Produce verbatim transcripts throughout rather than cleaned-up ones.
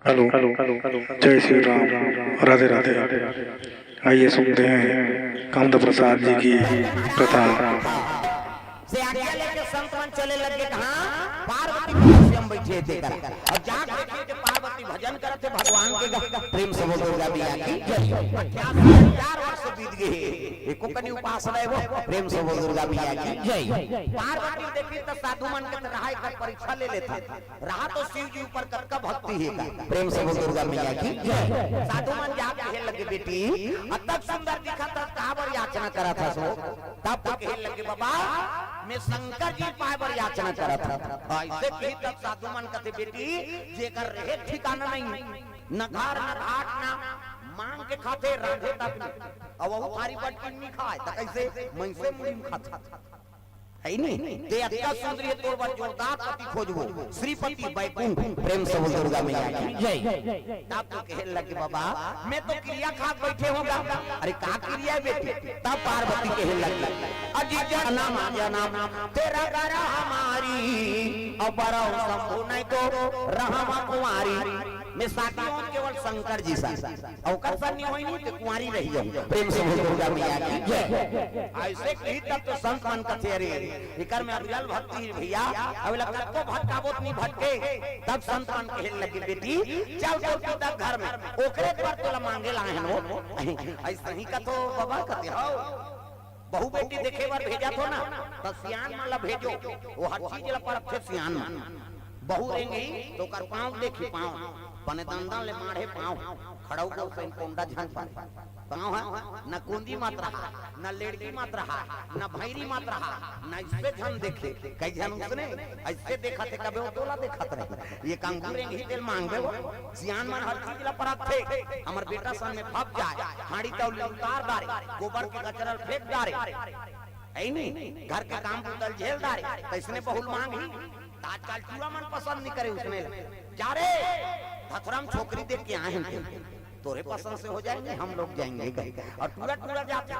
Hello, जय श्री राम, राधे राधे। आइए सुनते हैं कामदेव प्रसाद जी की कथा। से आज्ञा लेके संत मन चले लगे कहाँ? पार्वती के पास हम बैठे थे कर। और जाके देखे कि पार्वती भजन करत हे भगवान के गा। प्रेम से बोल दुर्गा मैया की जय। अठासी हजार वर्ष बीत गए, एको कनी उपास रहे वो। प्रेम से बोल दुर्गा मैया की जय। पार्वती देखी तो साधु मन के रहा एक परीक्षा ले लेता। रहा तो शिव जी ऊपर कतका भक्ति हे का। प्रेम से बोल दुर्गा मैया की जय। साधु मन जाके कहे लगे, बेटी, अतक सुंदर दिखत हस, काबर याचना करत हस हो? तब तो कहे लगे, बाबा, मैं शंकर जी पाए बर याचना करत हूँ। ऐसे कही तब साधु मन कथे, बेटी, जेकर रहे ठिकाना नहीं, न घर, न घाट, न मांग के खाथे, रांधे तक नहीं। अब वहू थारी बटकी नहीं खाए, त कैसे? मनसे मुड़ी में खाथे। है नी? ते अतका सुंदरी हे, तोर बर जोरदार पति खोजबो, श्रीपति बैकुंठ। प्रेम से बोल दुर्गा मैया की जय। तब तो कहे लगे, बाबा, मैं तो किरिया खा के बैठे हूँ गा। अरे का किरिया हे बेटी? तब पार्वती कहे लगी, अजी जनम जनम तेरा कर हमारी, और बरौ शंभु नहीं तो रहम कुंवारी। मैं शादी होम केवल शंकर जी सा, और ओकर सा नहीं होई नहीं तो कुंवारी रही जाऊँ। प्रेम से बोल दुर्गा मैया की जय। ऐसे कही तब तो संत मन कथे, अरे एकर में अविरल भक्ति हे भैया, अब लग को भटकाबो तो नहीं भटके। तब संत मन कहे लगे, बेटी, चल तो पिता घर में, ओकरे पर तोला मांगे लाए हन वो। ऐसे ही कथो बाबा कथे हो, बहू बेटी देखे बर भेजत हो ना, त सियान मन ला भेजो, वो हर चीज ला परखथे सियान मन। बहू रेंगी तो ओकर पाँव देखी, पाँव, पने दंदन ले माढ़े पाँव, खड़ऊ गो सैन कोंडा झन पाए। पाँव ह न कुंदी मत रहा, न लेड़की मत रहा, न भैरी मत रहा, न इससे झन देखे। कई झन उसने ऐसे देखत हे, कबे वो तोला देखत रही। ये कंगू रेंगी तेल मांगबे वो। सियान मन हर चीज ला परखथे। हमर बेटा सन में फप जाए, हाड़ी तौली उतार डारे, गोबर के कचरा ल फेंक डारे, है नी? घर के काम बुतल झेल डारे, तैसने बहुल मांग ही। त आजकल टूरा मन पसंद नहीं करे उसने। जा रे, धथुरा में छोकरी देख के आए हैं, तोरे पसंद से हो जाएंगे, हम लोग जाएंगे कहीं। और टूरा टूरा जाते,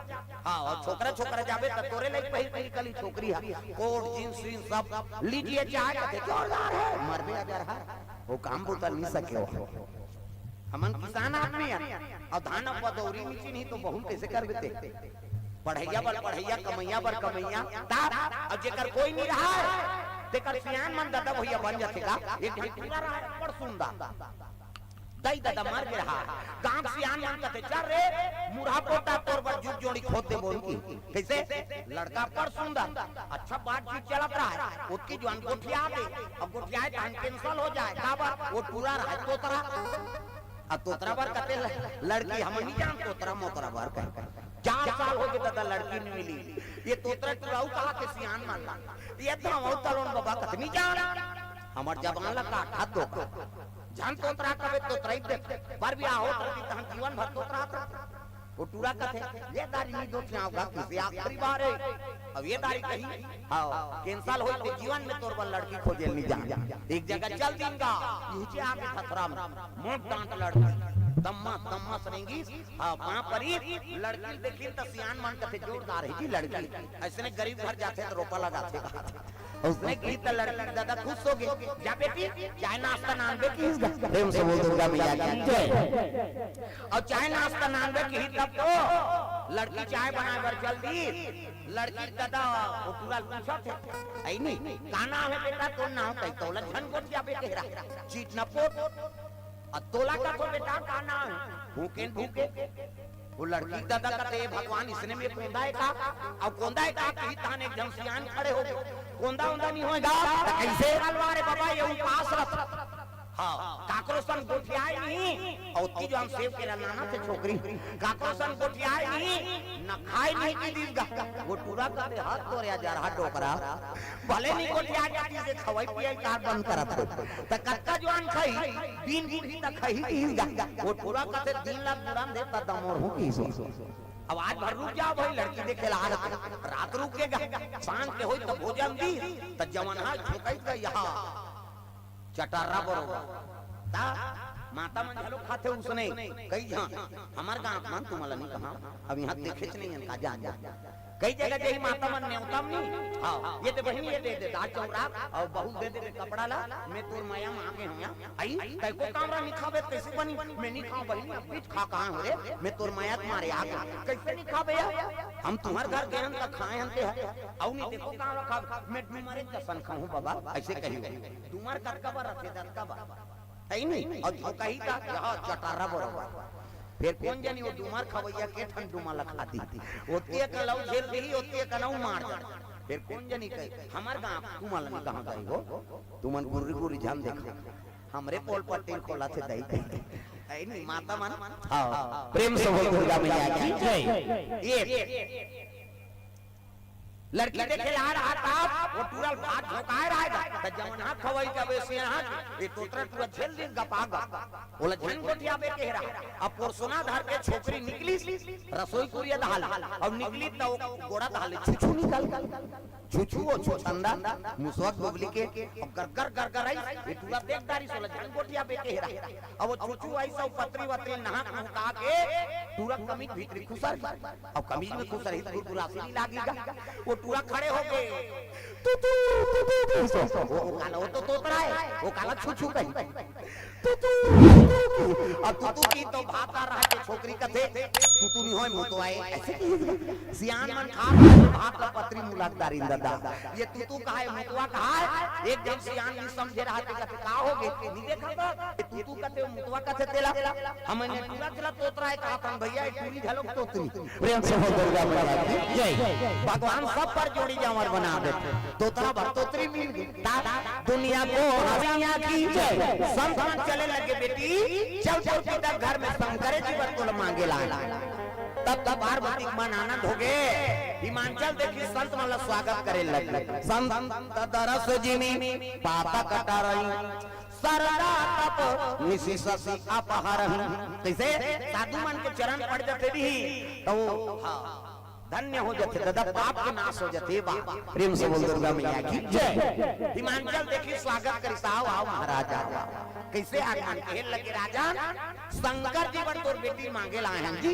हाँ, और छोकरा छोकरा जाबे त तोरे लाइक पहिर पहिर कली छोकरी है, कोट जींस वींस सब लीजिए चाहे, कहते जोरदार है, मरबे अगर है, वो काम बुतल नहीं सके हो। हमन किसान आदमी है, और धान अब दौरी मिची नहीं तो बहुल कैसे कर देते? पढ़ैया बर पढ़ैया, कमैया बर कमैया, ता अब जेकर कोई नहीं रहा है, तेकर सियान मन ददा भैया बन जाथे का? एक ठन टूरा रहा है, बड़ सुंदर। दई ददा मर गे रहा, गांव सियान मन कथे, चल रे, मुरहा पोटा तोर बर जुग जोड़ी खोद देबो उनकी। कैसे? लड़का बड़ सुंदर, अच्छा बातचीत चलत रहा है, ओतकी जुआन गोठिया दे, अब गोठियाए तहन cancel हो जाए, काबर? वो टूरा रहा है, तोतरा। अब तोतरा बर कथे ल-, लड़की हम नहीं जान, तोतरा मोतरा बर कहे। चार साल हो गए दादा, लड़की नहीं मिली। ये तोतरा टुराऊ कहा के सियान मन ला। ये धावा तलोन बाबा कथे नहीं जान। हमर जबान ला काट हाथ दो। जान तोतरा कबे तोतरा ही दे। पर भी आहो तो भी तहन जीवन भर तोतरा था। वो टूरा कथे, ये दारी नहीं दो थे, आओ घर से आखिरी बार है। अब ये दारी कही, हाँ, cancel होई ते जीवन में तोर बर लड़की खोजे नहीं जान। एक जगह चल दिन का, यूचे आके धथुरा में, मोट डांट लड़की, दम्मा, दम्मा सरेंगी, हाँ, वहाँ पर ही लड़की देखी त सियान मन कथे जोरदार है जी लड़की। ऐसने गरीब घर जाथे त रोपा लगाथे, उसने कही त लड़की दादा खुश हो गए, जा बेटी, चाय नाश्ता नानबे की। प्रेम से बोल दुर्गा मैया की जय। और चाय नाश्ता नानबे की तब तो लड़की चाय बनाए बर चल दी। लड़की दादा वो टूरा पूछत हे, "ऐ नहीं, का नाम है बेटा, तोर नाम कही?" तोला झन गोठियाबे कह रहा, चीट न पोट। अब तोला का तो बेटा का नाम है? भूकेन भूके। वो लड़की दादा कथे, "भगवान, इसने में कोंदा है का?" अब कोंदा है का कही, तान एक झन सियान खड़े हो गए। कोंदा ओंदा नहीं होएगा, त कैसे? तलवार है बाबा, ये उपास रथ। हाँ, काकरो सन गोठियाए नहीं, और ओतकी जुआन सेव के रनाना थे छोकरी, काकरो सन गोठियाए नहीं, न खाए नहीं की दिल गा। वो टूरा कथे, हाथ तोरे जा रहा डोकरा, भले नहीं गोठियाए जाती से खवाई पियाई कार बंद करत हो, त कतका जुआन खाई, दिन बूढ़ी तक खाई दिल गा। वो टूरा कथे दिन ला बुरान दे त दमोर हूँ की सो। अब आज भर रुक जाओ भाई, लड़की देखे ला आ रहा। रात रुक के गा, सांझ के होई त भोजन दी, त जवन हा झोंकाई गई यहाँ। चटर्रा बरोबर। ता माता मन घलो खाथे उसने, कई झन। हमर गांव मन तुमला नहीं कहा, अब यहाँ देखेच नहीं है, का जान जा। कई जगह जही माता मन नेवता म नहीं, हाँ, ये दे बहिनी, ये दे दे दाल चाउर राख, अउ बहू ल दे दे कपड़ा ला, मैं तोर मया म आगे हूँ। आई, तैको कामरा नहीं खाबे, कैसे बनी? मैं नहीं खाऊं बहिनी, अब बीच खा कहाँ हो रे? मैं तोर मया के मारे आगे। कैसे नहीं खाबे यार? हम तुम्हार घर गए हन त खाए हन ते ह, अउ नहीं देखो कामरा खाबे, मैं डूमरे जसन खाऊं बाबा, ऐसे कही। डूमर कतका बार रथे, दतका बार। है नहीं? अउ जो कही था, यहाँ चटारा बरोबर। फिर कोन जनी वो डूमर खवैया के ठन डूमा लखा दी। ओतिया कलऊ झेल दी, ओतिया कनऊ मार जा। फिर कोन जनी कही, हमर गाँव तुमन नहीं कहाँ गई हो? तुमन गुर्री गुर्री झन देखा। हमरे पोल पट्टी खोला थे दई दई। है नहीं, माता मन? हाँ। प्रेम से बोल दुर्गा मैया की जय। ये लड़की देखे ला रहा था, वो टूरा ल भात झोंकाए रहा था, त जवन हाथ खवाई जाबे से हाथ, ये तोतरा टूरा झेल दिन गपा गप। ओला झन गोठियाबे कह रहा। अब पोरसोना धर के छोकरी निकली, रसोई कुरिया दहाल, अब निकली त वो गोड़ा दहाल, छुछू निकल। छुछू वो छुछंदा, मुसवा गोबली के, अब गरगर गरगर आई, ये टूरा देख दारी सोला झन गोठियाबे कह रहा। अब वो छुछू आई सब पतरी वतरी नहा नुहा के, टूरा कमीज भीतरी खुसर। अब कमीज में खुसर ही तो टूरा से नहीं लागेगा। वो टूरा खड़े हो गए। तू, तू, तू, तू, तू, सो, सो। वो, वो काला, वो तो तोतरा है, वो काला छुछू कही। तू, तू, तू, तू। अब तू, तू की तो भात आ रहा है, छोकरी कथे, तू, तू नहीं होय, मुतवाए। ऐसे की सियान मन खा भात ला पतरी मुलाक दारिन ददा। ये तू, तू कहा है, मुतवा कहा है? एक जन सियान नहीं समझे रहा, ते कथे, का हो गए? नहीं देखा तो? ये तू, तू कथे, मुतवा कथे तेला? हमन ये टूरा चला तोतरा है, कहा था भैया, ये टूरी झलक तोतरी। प्रेम से बोल दुर्गा मैया की जय। भगवान सब पर जोड़ी जावर बना दे। तोतरा बर तोतरी मिल गई। ता दुनिया को हंसिया की जय। संत मन चले लगे बेटी, चल तोर पिता घर में शंकर जी बर तोला मांगे ला। तब तब पार्वती के मन आनंद हो गए। हिमांचल देखी संत मन ला स्वागत करे लगे। संत दरस जिमि पाता कटारई। सरदा तप निसि ससि अपहरहु। कैसे? साधु मन के चरण पड़ जाते भी तो धन्य हो जाते, दादा पाप के नाश हो जाते। बा प्रेम से बोल दुर्गा मैया की जय। हिमांचल देखी स्वागत करी, साव आओ महाराज आओ। कैसे आगमन कहे लगे राजा, शंकर जी बर तोर बेटी मांगे लाए हैं जी।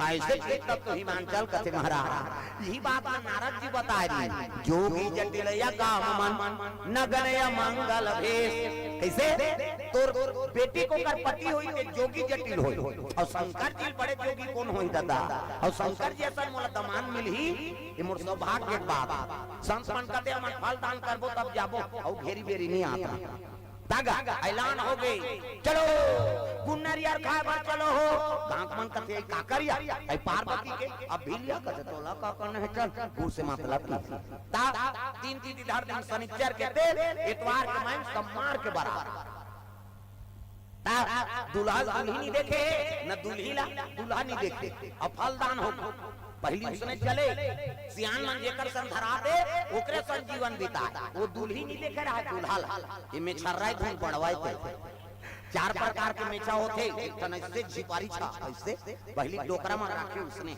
ऐसे तब तो हिमांचल कथे महाराज, यही बात में नारद जी बता रही, जोगी जटिल या काम मन नगनय मंगल भेष। कैसे? तोर बेटी को कर पति होई ते जोगी जटिल होई। अउ शंकर जी बड़े जोगी कोन होई दादा? अउ शंकर जी असन मोला दमान मिलही, ये मोर सौभाग्य के बात। संत मन कथे हमन फल दान करबो तब जाबो, अउ घेरी बेरी नहीं आता। दागा ऐलान हो गए, चलो गुन्नरियर खाए बर चलो हो। गांव मन कथे काकर या, ऐ पार्वती के, अब भी लिया कथे तोला काकर नहीं चल, गुड़ से मतलब की। ता तीन तिथि धर दिन शनिचर के तेल, एतवार के माइन सम्मार के बराबर। ता दुल्हा दुल्ही नहीं देखे, न दुल्ही ला दुल्हा नहीं देखे। अब फल दान हो, पहली उसने चले, सियान मन जेकर सन धरा दे, ओकरे सन जीवन बिता। वो दुल्ही नहीं देखे रहा, दुल्हा ला। ये मेछर्रा धुन पड़वाए थे। चार प्रकार के मेछा होथे, एक ठन ऐसे झिपारी छा, ऐसे पहली डोकरा में राखे उसने।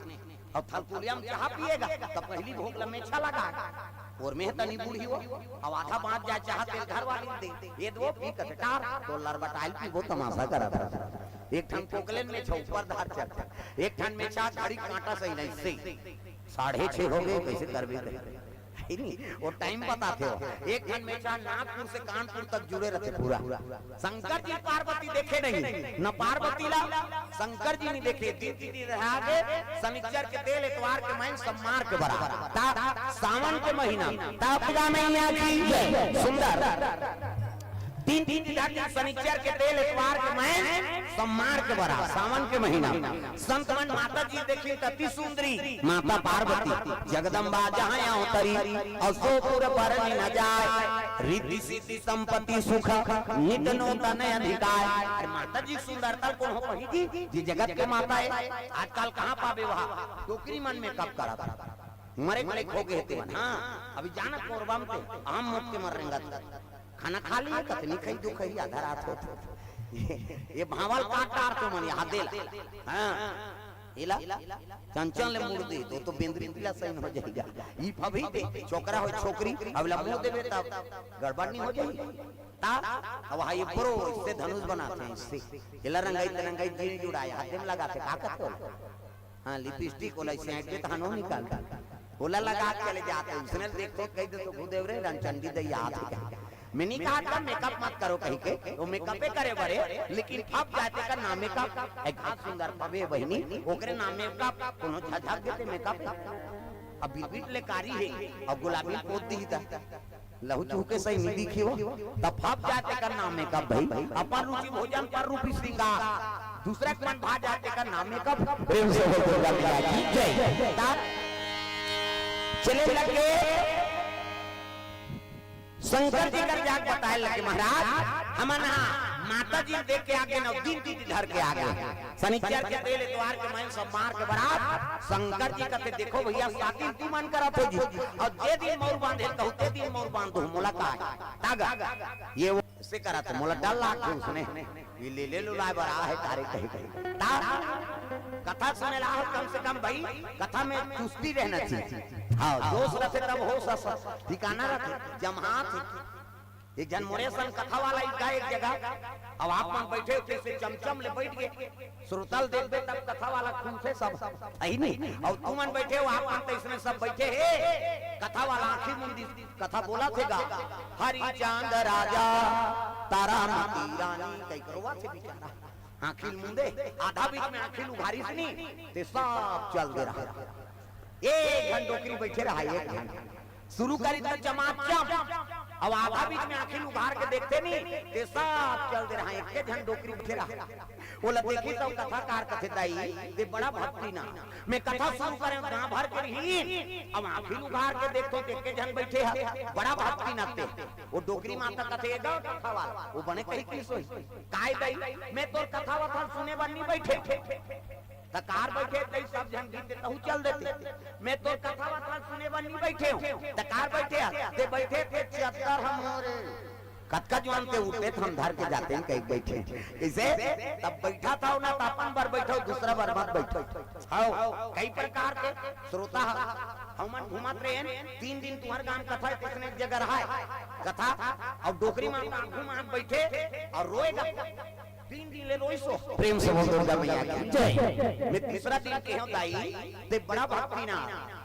अब थलकुलिया में चाह पिएगा, तो पहली भोग ला मेछा लगा। और मैं तनी बूढ़ी हो, अब आधा बांच जाए चाह तेल घर वाली दे, ये दो पी कचटार, तो लरबटाइल पीबो तमाशा करत रह। एक ठन कोकलेन मेछा ऊपर धार चढ़, एक ठन मेछा घड़ी कांटा सही नहीं से। साढ़े छह हो गए, कैसे करबे करे? है नी? वो टाइम बताते हो। एक ठन मेछा नागपुर से कानपुर तक जुड़े रहते पूरा। शंकर जी पार्वती देखे नहीं, न पार्वती ला शंकर जी नहीं देखे। दिन तिथि रहा के शनिचर के तेल, एतवार के माइन सम्मार के बराबर। ता सावन के महीना, ता दुर्गा मैया की जय। सुंदर। तीन तिथि धर दिन शनिचर के तेल, एतवार के माइन सम्मार के बराबर। सावन के महीना संत मन माता जी देखी त अति सुंदरी माता पार्वती जगदम्बा जहाँ अवतरी, अउ सो पुर बरनि न जाय, रिद्धि सिद्धि संपत्ति सुख नित नूतन अधिकाय। अरे माता जी सुंदरता कोन हो पही जी, जी जगत के माता है। आजकल कहाँ पाबे वहाँ डोकरी मन मेकअप करत, मरे मरे खो गए ते मन। हाँ, अभी जाना कोरबा में ते आम मौत के मर रेंगत। खाना खा लिए, कतनी खाई, दो खाई, आधा रात होत। ये भावल काट डार तो मन यहाँ देला। हाँ, इला चंचल ले मुड़ दे, तो, तो बेंदरी पीला सही हो जाएगा। ई फभी दे, छोकरा हो छोकरी, अब ला मुड़ देबे तब गड़बड़ नहीं हो जाएगी। ता, अब हाँ ये प्रो, इससे धनुष बनाते हैं, इससे। इला रंगाई, रंगाई, दिल जुड़ाए, हाथ में लगाते, का करते हो? हाँ, लिपस्टिक वाला, इससे आँख पे तो हनो निकाल। ओला लगा के चले जाते, उसने देखते कही दे तो भूदेव रे रणचंडी दई आत हे। मैं नहीं कहा था मेकअप मत करो कही के, वो मेकअपे करे बरे, लेकिन अब जाते का ना मेकअप, एक हाथ सुंदर पवे बहिनी, ओकरे ना मेकअप, कोनो झझक देते मेकअप। अब बिरबिट ले कारी हे, अब गुलाबी पोत दी था। लहू चूके सही नहीं दिखी हो, तब फाप जाते का नाम मेकअप भाई, अपन रुचि भोजन पर रूपी श्रृंगार, दूसरे के मन भा जाते का नाम मेकअप। प्रेम से बोल दुर्गा मैया की जय। तब चले लगे शंकर जी कर जाके बताए लगे, महाराज, हमन हा माता जी देख के आगे, नौ दिन की धर के आगे। शनिचर के तेल एतवार के मैं सब मार के बरात शंकर जी कथे, देखो भैया, शादी तुमन करत हो जी, अउ जे दिन मउर बांधे कहू ते दिन मउर बांधो, मोला का ताग ये वो से करत, मोला डर लाग उसने, ये ले ले लुलाए बर आहे तारे कहे कहे। ता कथा सुने ला हो, कम से कम भाई, कथा में चुस्ती रहना चाहिए। हाँ, जोश रखे तब होश अस ठिकाना रखे, जमहात हे। एक झन मोरे संग कथा वाला इका एक जगह, अब आप मन बैठे हो, कैसे चमचम ले बैठ गए, श्रोता ल देखबे तब कथा वाला खुलथे सब, अही नहीं? अउ तुमन बैठे हो, आप मन तो इसमें सब बैठे हे, कथा वाला आंखी मुंदी कथा बोलथे गा, हरिचंद राजा, तारामती रानी, कई करवा थे बेचारा, आंखी मुंदे, आधा बीच में आंखी उघारिस नी, ते सब चल दे रहा। एक झन डोकरी बैठे रहा, एक झन। शुरू करी त चमाचम, अब आधा बीच में आंखी उघार के देखते नी, ते सब चल दे रहा, एक झन डोकरी बैठे रहा। ओला देखी त कथाकार कथे, दाई, ते बड़ा भक्ति ना। मैं कथा शुरू करे, गांव भर के रही, अब आंखी उघार के देखतो, ते एक झन बैठे हे, बड़ा भक्ति ना ते। वो डोकरी माता कथे, "ए गा कथा वाला, वो बने कही की सोई। काय दाई, मैं तोर कथा वथा सुने बर नी बैठे।" त कार बैठे तई सब झन गीत तहू चल देते। मैं तोर कथा वथा सुने बर नी बैठे हो। त कार बैठे हे, ते बैठे थे चद्दर हम हो रे। कतका जुआन ते उठे थे, हम धर के जाते हैं कहीं बैठे। कैसे? तब बैठा था ना, त अपन बर बैठो, दूसरा बर मत बैठो। हाव, कई प्रकार के श्रोता ह। हमन घूमत रहे, तीन दिन तुम्हार गांव कथा है, किसने जगह रहा है कथा, और डोकरी माता घूम बैठे और रोएगा। तीन दिन ले रोइस हो। प्रेम से बोल दुर्गा मैया की जय। मैं तीसरा दिन कहे हूँ, दाई, ते बड़ा भक्ति ना।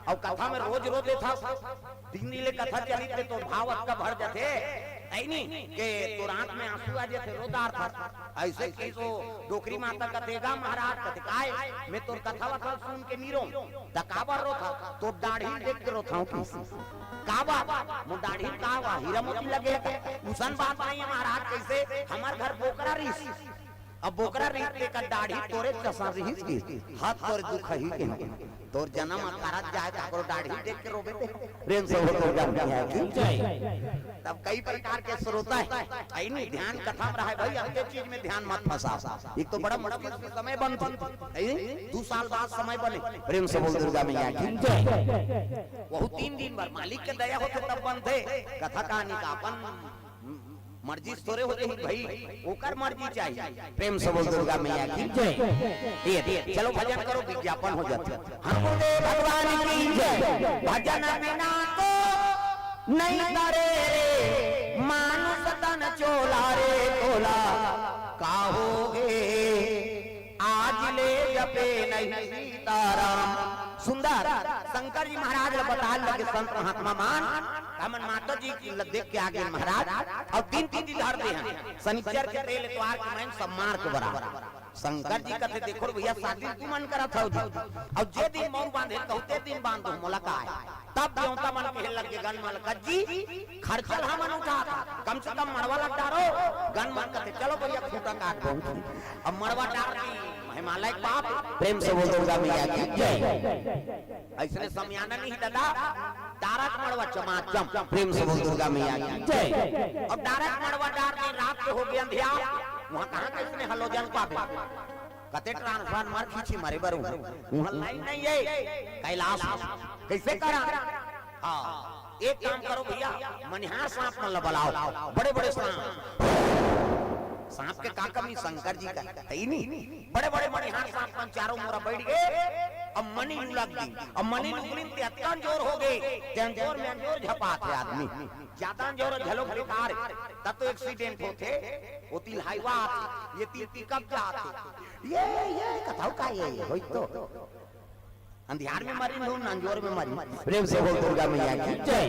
अउ कथा में रोज रो देथा। तीन दिन ले कथा चली ते तो भाव अतका भर जाथे, ऐ नी के तोर आंख में आंसू आ जाथे, रो डारथा। ऐसे कहिस ओ डोकरी माता कथे, "ए गा महाराज," कथे, "काय? मैं तोर कथा वथा सुन के नी रोंव।" "त काबर रोथा?" "तोर दाढ़ी देख के रोथंव।" काबर? मोर दाढ़ी का वा, हीरा मोती लगे हे का? उसन बात नहीं है महाराज, कैसे हमर घर बोकरा रिहिस। अब बोकरा रिहिस तेकर दाढ़ी तोरे जसन रिहिस कि हाथ तोरे दुखही के। तोर जनम अठारह जाए त काकरो दाढ़ी देख के रोबे ते। प्रेम से बोल दुर्गा मैया की जय। तब कई प्रकार के श्रोता है, ऐ नी ध्यान कथा में रहे भाई, अंते चीज में ध्यान मत फंसाओ। एक तो बड़ा मुश्किल से समय बनथे, ऐ नी? दू साल बाद समय बने। प्रेम से बोल दुर्गा मैया की जय। वहू तीन दिन बर मालिक के दया होथे तब बनथे। कथा कहानी का अपन मर्जी से थोरे हो जाही भाई, ओकर मर्जी चाहिए। प्रेम से बोल दुर्गा मैया की जय। ये, ये, चलो भजन करो, विज्ञापन हो जाथे। हम गुरुदेव भगवान की जय। भजन बिना तो नहीं तरे रे, मानुष तन चोला रे तोला, का होगे आज ले जपे नहीं सीताराम। सुंदर शंकर जी महाराज ल बताए लगे संत महात्मा मन, हमन माता जी ल देख के आगे महाराज, अउ तीन तीन दिन धर दे हन, शनिचर के तेल एतवार के मैं सब मार के बराबर। शंकर जी कथे, "देखो रे भैया, शादी तुमन करत हव जी, अउ जे दिन मउर बांधे कहू ते दिन बांध दो, मोला का आय।" तब देवता मन कहे लगे गन मलकत जी, खर्चा ल हमन उठात हन, कम से कम मड़वा ल डारो। गन मन कथे, "चलो भैया, खूंटा काट दो।" अब मड़वा डार दी, महिमा लायक बात। प्रेम से बोल दुर्गा मैया की जय। ऐसने समियाना नहीं दादा, डारत मड़वा चमाचम। प्रेम से बोल दुर्गा मैया की जय। अब डारत मड़वा डार दी, रात के होगे अंधियार, वहाँ कहाँ कैसने हलोजन पाबे? कते ट्रांसफार्मर खींची मारे बर हूँ, वहाँ लाइन नहीं है, कैलाश कैसे करा? हाँ, एक काम करो भैया, मनिहार सांप मन ल बलाओ, बड़े बड़े सांप। सांप के का कमी, शंकर जी का है ही नहीं। बड़े बड़े मनिहार सांप मन चारों मुड़ा बैठ गए। अब मनी उलग दी, अब मनी उगलिन ते अतका जोर हो गए, ते अंजोर में अंजोर झपात है आदमी, ज्यादा अंजोर झलोक बेकार, तब तो एक्सीडेंट होथे। वो तिल हाईवा आथे, ये तिल पिकअप जाथे, ये, ये कथाऊ का ये, ये होई तो। अंधियार में मरिन धुन, अंजोर में मरिन। प्रेम से बोल दुर्गा मैया की जय।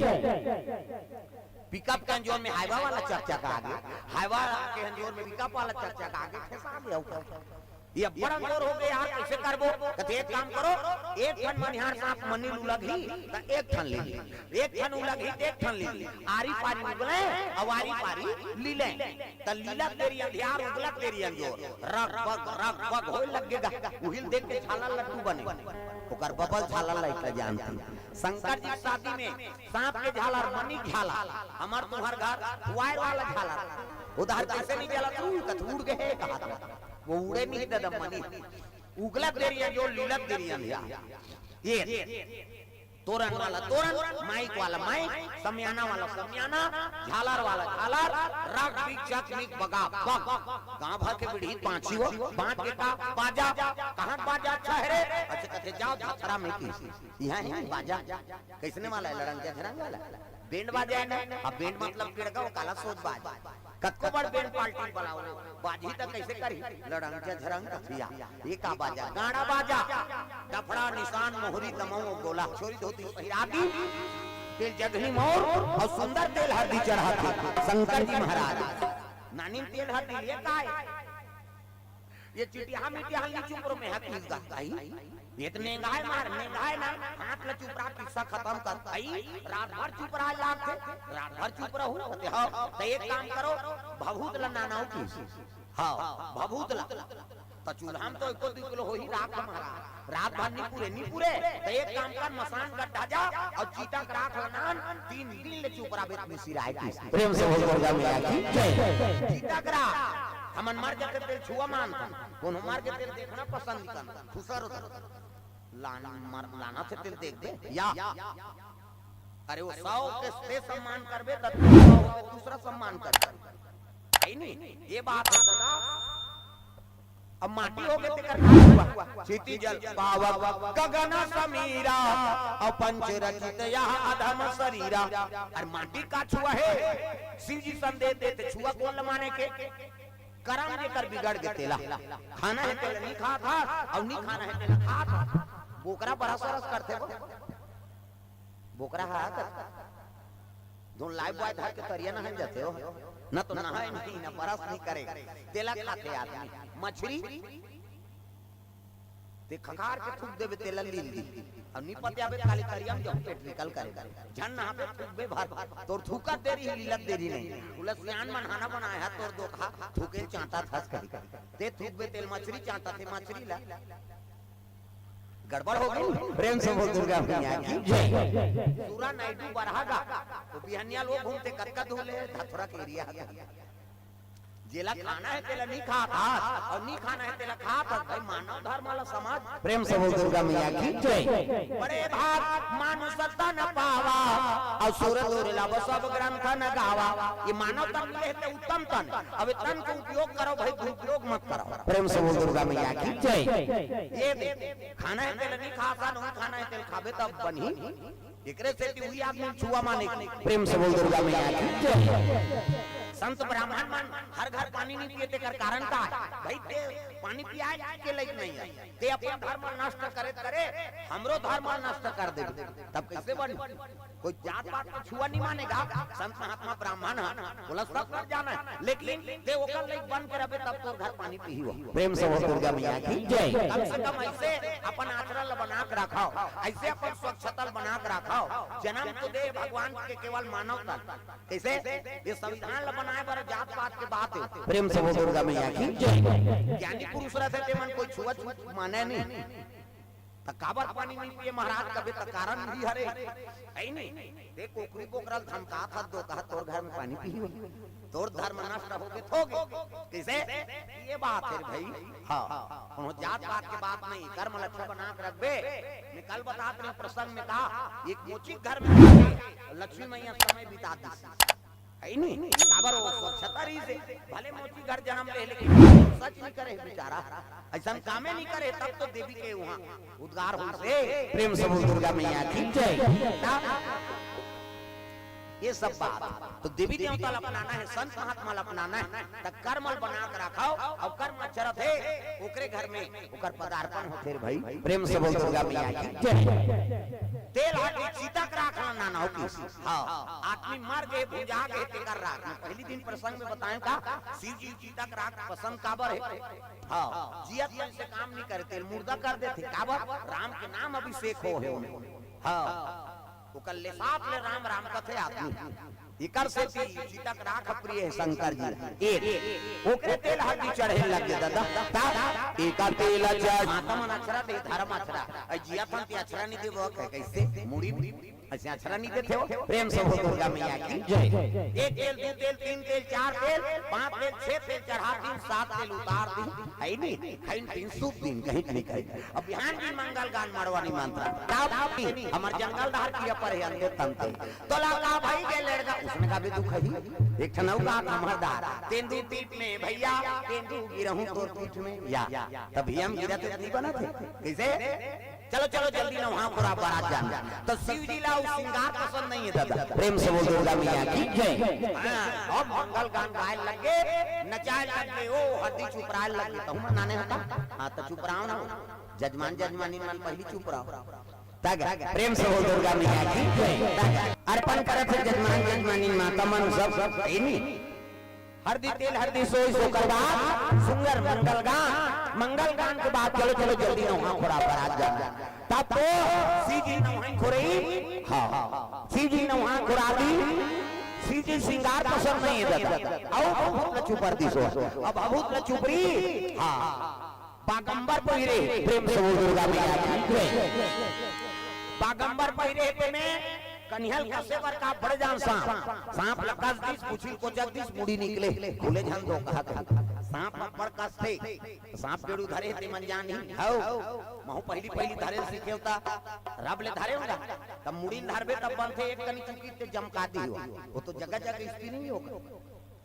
पिकअप के अंजोर में हाइवा वाला चकचका आगे, हाइवा के अंजोर में पिकअप वाला चकचका आगे, फंसा गया ऊपर। ये बड़ अंजोर हो गए यार, कैसे करबो? कहते एक काम करो, एक ठन मनिहार सांप मनी ल उलगही, त एक ठन ले ली, एक ठन उलगही, त एक ठन ले ली, आरी पारी उगले, अउ आरी पारी लीले। त लीलत देरी अंधियार, उगलत देरी अंजोर, रग बग, रग बग होए लग गे गा। उहिल देख के झालर लट्टू बने। ओकर बबल झालर लाइट ल जानती। शंकर जी के शादी में सांप के झालर, मनी के झालर, हमर तुम्हर घर वायर वाला झालर। उधार कैसे नहीं जला तू, कत उड़ गए हे कहा था। वो उड़े नहीं दादा मनी। उगलत देरी अंजोर, लीलत देरी अंधियार। ये तोरन वाला तोरन, माइक वाला माइक, समियाना वाला समियाना, झालर वाला झालर, रग बिग चक मिक बगा बग। गांव भर के बिड़ही पांची हो, बांट के का बाजा, कहाँ बाजा अच्छा है रे? अच्छा कहते जाओ धतरा में की, यहाँ है बाजा। कैसने वाला है? लड़ंग झरंग वाला। बैंड बाजा है ना? अब बैंड मतलब पेड़ का वो काला सोच बाज। कतको बड़ बैंड पार्टी बुलाओ, बाजी त कैसे करी? लड़ंग झरंग कथिया। ये का बाजा? गाड़ा बाजा। डफड़ा निशान मोहरी दमऊ गोला। छोरी धोती पहिरा दी। तेल जगही मोर अउ सुंदर तेल हरदी चढ़ाथे शंकर जी महाराज। नानी तेल हरदी ये काय? ये चिटिया मिटिया हल्दी चुपरो में हकीस गा कही। ये त नेंगाय मार, नेंगाय ना, हाथ ल चुपरा, किस्सा खतम कर। आई, रात भर चुपरा लागथे, रात भर चुप रहू, कहते हो, त एक काम करो, भभूत ल नानाओ की। हाँ, भभूत ल। त चूल्हा में तो एको दू किलो होही राख हमारा, रात भर नी पुरे, नी पुरे, त एक काम कर, मसान गड्ढा जा अउ चीटा के राख ल नान, तीन दिन ले चुपरा बेत में सिराय की। प्रेम से बोल दुर्गा मैया की जय। चीटा के राख, हमन मर जाते तेल छुआ मानथन, कोनो मर के तेल देखना पसंद करन, खुसर उतर। लान-, मर-, लाना से तेल देख दे, या। अरे वो सौ के से सम्मान करबे, तब सौ के दूसरा सम्मान करबे। है नहीं? ये बात है दादा। अब माटी हो गए तेकर का हुआ? क्षिति जल पावक गगन समीरा, अउ पंच रचित यह अधम शरीरा। अरे माटी का छुआ है? शिव जी संदेश देते, छुआ कौन ल माने के? करम जेकर बिगड़ गे तेला। खाना है तेला नी खात हस, अउ नी खाना है तेला खात हस। बोकरा बरस वरस करथे वो। बोकरा हा कर। धुन लाइफबॉय धर के तरिया नहाए जाथे हो। न तो नहाए नहीं, न बरस नहीं करे। तेला खाथे आदमी। मछरी ते खखार के थूक देबे, तेला लील दी। अउ नी पतियाबे, खाली तरिया में जब पेट निकल करे। झन नहाबे, थूकबे भर। तोर थूकत देरी ही, लीलत देरी नहीं। उला सियान मन हाना बनाए हा, तोर दोखा थूके चांटा थस कही। ते थूकबे, तेल मछरी चांटा थे, मछरी ला। गड़बड़ हो गई। प्रेम से बोल दुर्गा मैया की जय। सूरा नायडू बरहा गा, तो बिहनिया लोग घूमते कतका धूले, धथुरा के एरिया है। जेला खाना है, तेला नहीं खात हस, अउ नहीं खाना है, तेला खात हस। भाई, मानव धर्म वाला समाज। प्रेम से बोल दुर्गा मैया की जय। बड़े भाग मानुष तन पावा, अउ सुर दुर्लभ सब ग्रंथ न गावा। ये मानव तन मिले है, ते उत्तम तन। अब ये तन को उपयोग करो भाई, दुरुपयोग मत करो। प्रेम से बोल दुर्गा मैया की जय। ये दे, खाना है, तेला नहीं खात हस, नहीं खाना है, तेला खाबे तब बनही। एकरे सेती उही आदमी छुआ माने। प्रेम से बोल दुर्गा मैया की जय। संत ब्राह्मण मन हर घर पानी नहीं पिए, तेकर कारण का है? भाई, ते पानी पियाए के लायक नहीं है, ते अपन धर्म नष्ट करे करे हमरो धर्म नष्ट कर दे, तब कैसे बन? कोई जात पात को छुआ नहीं मानेगा। संत महात्मा ब्राह्मण है, बोला सब कर जाना है, लेकिन ते ओकर लायक बन के रहे, तब तोर घर पानी पीही हो। प्रेम से बोल दुर्गा मैया की जय। कम से कम ऐसे अपन आचरण ल बना के रखव, ऐसे अपन स्वच्छता ल बना के रखव। जन्म तो दे भगवान के केवल मानव तन। कैसे? ये संविधान ल बनाए बर जात पात के बात है। प्रेम से बोल दुर्गा मैया की जय। ज्ञानी पुरुष रहते ते मन कोई छुआ छूत माने नहीं। त काबर पानी नहीं पिए महाराज कबे? त कारण भी हरे, है नहीं? ते कोकरी बोकरा ल धमकात हस, दोखा तोर घर में पानी पीही हो। तोर धर्म नष्ट हो गे, हो गे। कैसे? ये बात है भाई। हाँ, कोनो जात पात के बात नहीं, कर्म लक्ष्य बना के रखबे। मैं कल बतात रहे प्रसंग में कहा, एक मोची घर में जाके लक्ष्मी मैया समय बिता दी, है नहीं? काबर वो स्वच्छता रही से, भले मोची घर जन्म ले, लेकिन सच नहीं करे बेचारा, ऐसा कामे नहीं करे, तब तो देवी के वहाँ उद्गार हो से। प्रेम से बोल दुर्गा मैया की जय। ना? ये सब बात तो देवी देवता ल अपनाना हे, संत महात्मा ल अपनाना हे, त कर्म ल बना के राखव। अउ कर्म चरत हे, ओकरे घर में ओकर पदार्पण होथे रे भाई। प्रेम से बोल दुर्गा मैया की जय। तेल हरदी चिता के राख ल लाना हो किस। हाँ, आदमी मर गे, भुंजा गे, तेकर राख। मैं पहली दिन प्रसंग में बताएं का, शिव जी चिता के राख पसंद काबर हे? हाँ, जियत मन से काम नहीं करे, तेल मुर्दा कर देथे। काबर? राम के नाम अभिषेक हो हे। हाँ, ओकर लेसाप ले राम राम कथे आदमी। इकर से भी चिता के राख प्रिय हे शंकर जी। एक ओकरे तेल हरदी चढ़े लग गे दादा। ता एकर तेल चढ़, माता मन अछरा दे, धर्म अछरा। अ जियत हन ते अछरा नहीं देबो, कइसे? मुड़ी अइसे अछरा नहीं देथे हो। प्रेम से बोल दुर्गा मैया की जय। एक तेल, दू तेल, तीन तेल, चार तेल, पांच तेल, छह तेल चढ़ा दिन, सात तेल उतार दिन। है नहीं, खाइन पीन सूत दिन, कहीं नहीं कहीं। अब बिहान दिन मंगल गान मड़वा निमंत्रण। तब हमर जंगल धार किया पर हे अंते तंते। तोला का भाई के लड़का, उसने का भी दुख ही। एक ठन अउ का हमर दार, तेंदू पीठ में भैया, तेंदू गिरहूं तोर पीठ में। या, तभी हम गिरत नहीं बनत हे। कइसे? चलो, चलो, जल्दी नहा खुरा बरात जाना। तो शिव जी ला उ सिंगार पसंद नहीं हे दादा। प्रेम से बोल दुर्गा मैया की जय। हाँ, अब मंगल गान गाए लग गे, नचाए लग गे, ओ हरदी चुपराए लग गे। त हमर नाने होता? हाँ, त चुपराव ना हो। जजमान जजमानी मन पहली चुपराव। तग, प्रेम से बोल दुर्गा मैया की जय। तग, अर्पण करत हे जजमान जजमानी माता मन सब, सब, है नी? हरदी तेल हरदी सोई, सोकर बाद सुंदर मंगल गान। मंगल गान के बाद चलो, चलो, जल्दी नहा खुरा बरात जाना। तब तो शिव जी नहा खुरई, हाँ, शिव जी नहा खुरा दी, शिव जी सिंगार पसंद नहीं हे दादा। अउ भभूत ल चुपर दिस हो। अब भभूत ल चुपरी, हाँ, बागंबर पहिरे, प्रेम से बोल दुर्गा मैया की जय। बागंबर पहिरे हे तेमे कनिहा ल कसे बर का बड़ जान सांप। सांप ल कस दिस, पूछी ल कोचक दिस, मुड़ी निकले, खुले झन दो कहा कहा। सांप अब्बड़ कसथे, त सांप पेड़ू धरे हे ते मन जान ही। हव, महू पहली पहली धरे ल सीखे होता, रब ले धरे होगा, तब मुड़ी ल धरबे तब बनथे, एक कनी चुकी ते जमका दी हो। वो तो जगह जगह स्त्री नहीं होगा।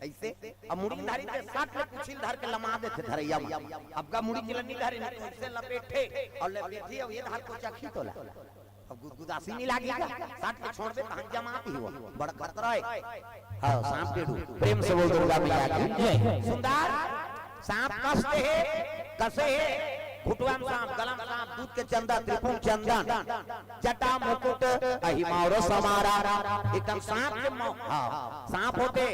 अइसे, अब मुड़ी ल धरी ते सट ले पूछी ल धर के लमा देथे धरैया म। अब का मुड़ी के ल नहीं धरे, नहीं तो अइसे लपेटे अउ लपेटे, अब ये धार कोचक ही तोला। अब गुदगुदासी नहीं लागी का? सट के छोड़बे तहन जमात ही हो। बड़ खतरा हे। हाँ, सांप पेड़ू। प्रेम से बोल दुर्गा मैया की जय। सुंदर सांप कसथे, कसे हे, घुटवा म सांप, गला म सांप, दूध के चंदा, त्रिपुंड चंदन, जटा मुकुट अहि मौर समारा। एकदम सांप के मौ-, हाँ, सांप होथे,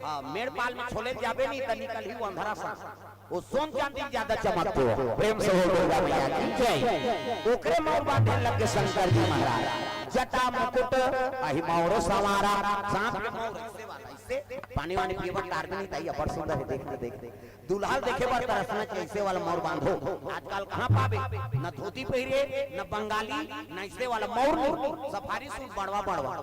हाँ, मेड़ पाल में छोले जाबे नहीं त निकलही वो अंधरा सांप। वो सोन चांदी ज्यादा चमकथे हो। प्रेम से बोल दुर्गा मैया की जय। ओकरे मौर बांधे लग गे शंकर जी महाराज। जटा मुकुट अहि मौर समारा। सांप के मौर अइसे वाला, अइसे पानी वानी पिए बर टार भी नहीं ताई, अब्बड़ सुंदर हे, देख, देख, देख। दूल्हा ल देखे बर तरसना चाहिए, अइसे वाला मौर बांधो। आजकल कहाँ पाबे? न धोती पहिरे, न बंगाली, न अइसे वाला मौर नहीं। सफारी सूट बड़वा बड़वा।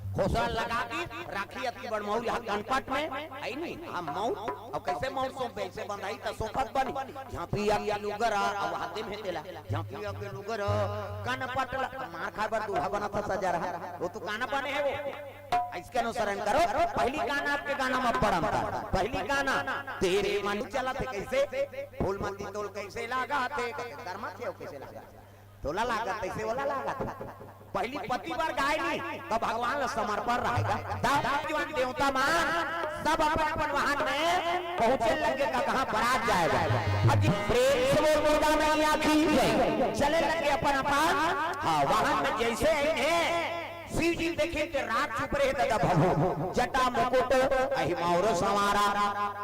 खोसरा लगा के राखी अतकी बड़ मौर यहाँ कनपट में, है नहीं? हम मौर, अब कइसे मौर सौंपबे? अइसे बंधाही त सौंपत बनी। झांपिया के लुगरा, अब हाथे में तेला। झांपिया के लुगरा, कनपट ला, मार खाए बर दूल्हा बना था सजा रहा। वो तो काना बने हे वो। इसके अनुसरण करो। पहली गाना आपके गाना में परम था। पहली गाना तेरे मन चलत हे कइसे, फूल मंदी तोल कइसे लागा थे, कर्मा थे कइसे लागा, तोला लागा तइसे ओला लागा था। पहली पति बर गाय नहीं, तो भगवान ला समर्पण रहेगा। तब जवान देवता मन सब अपन अपन वाहन में पहुंचे लगे का कहाँ बरात जाएगा। अब जी प्रेम से बोल दुर्गा मैया की जय। चले लगे अपन अपन, हाँ, वाहन में जइसे ही शिव जी देखे ते रात चुप रहे दादा भभू, जटा मुकुट अहि मौर संवारा।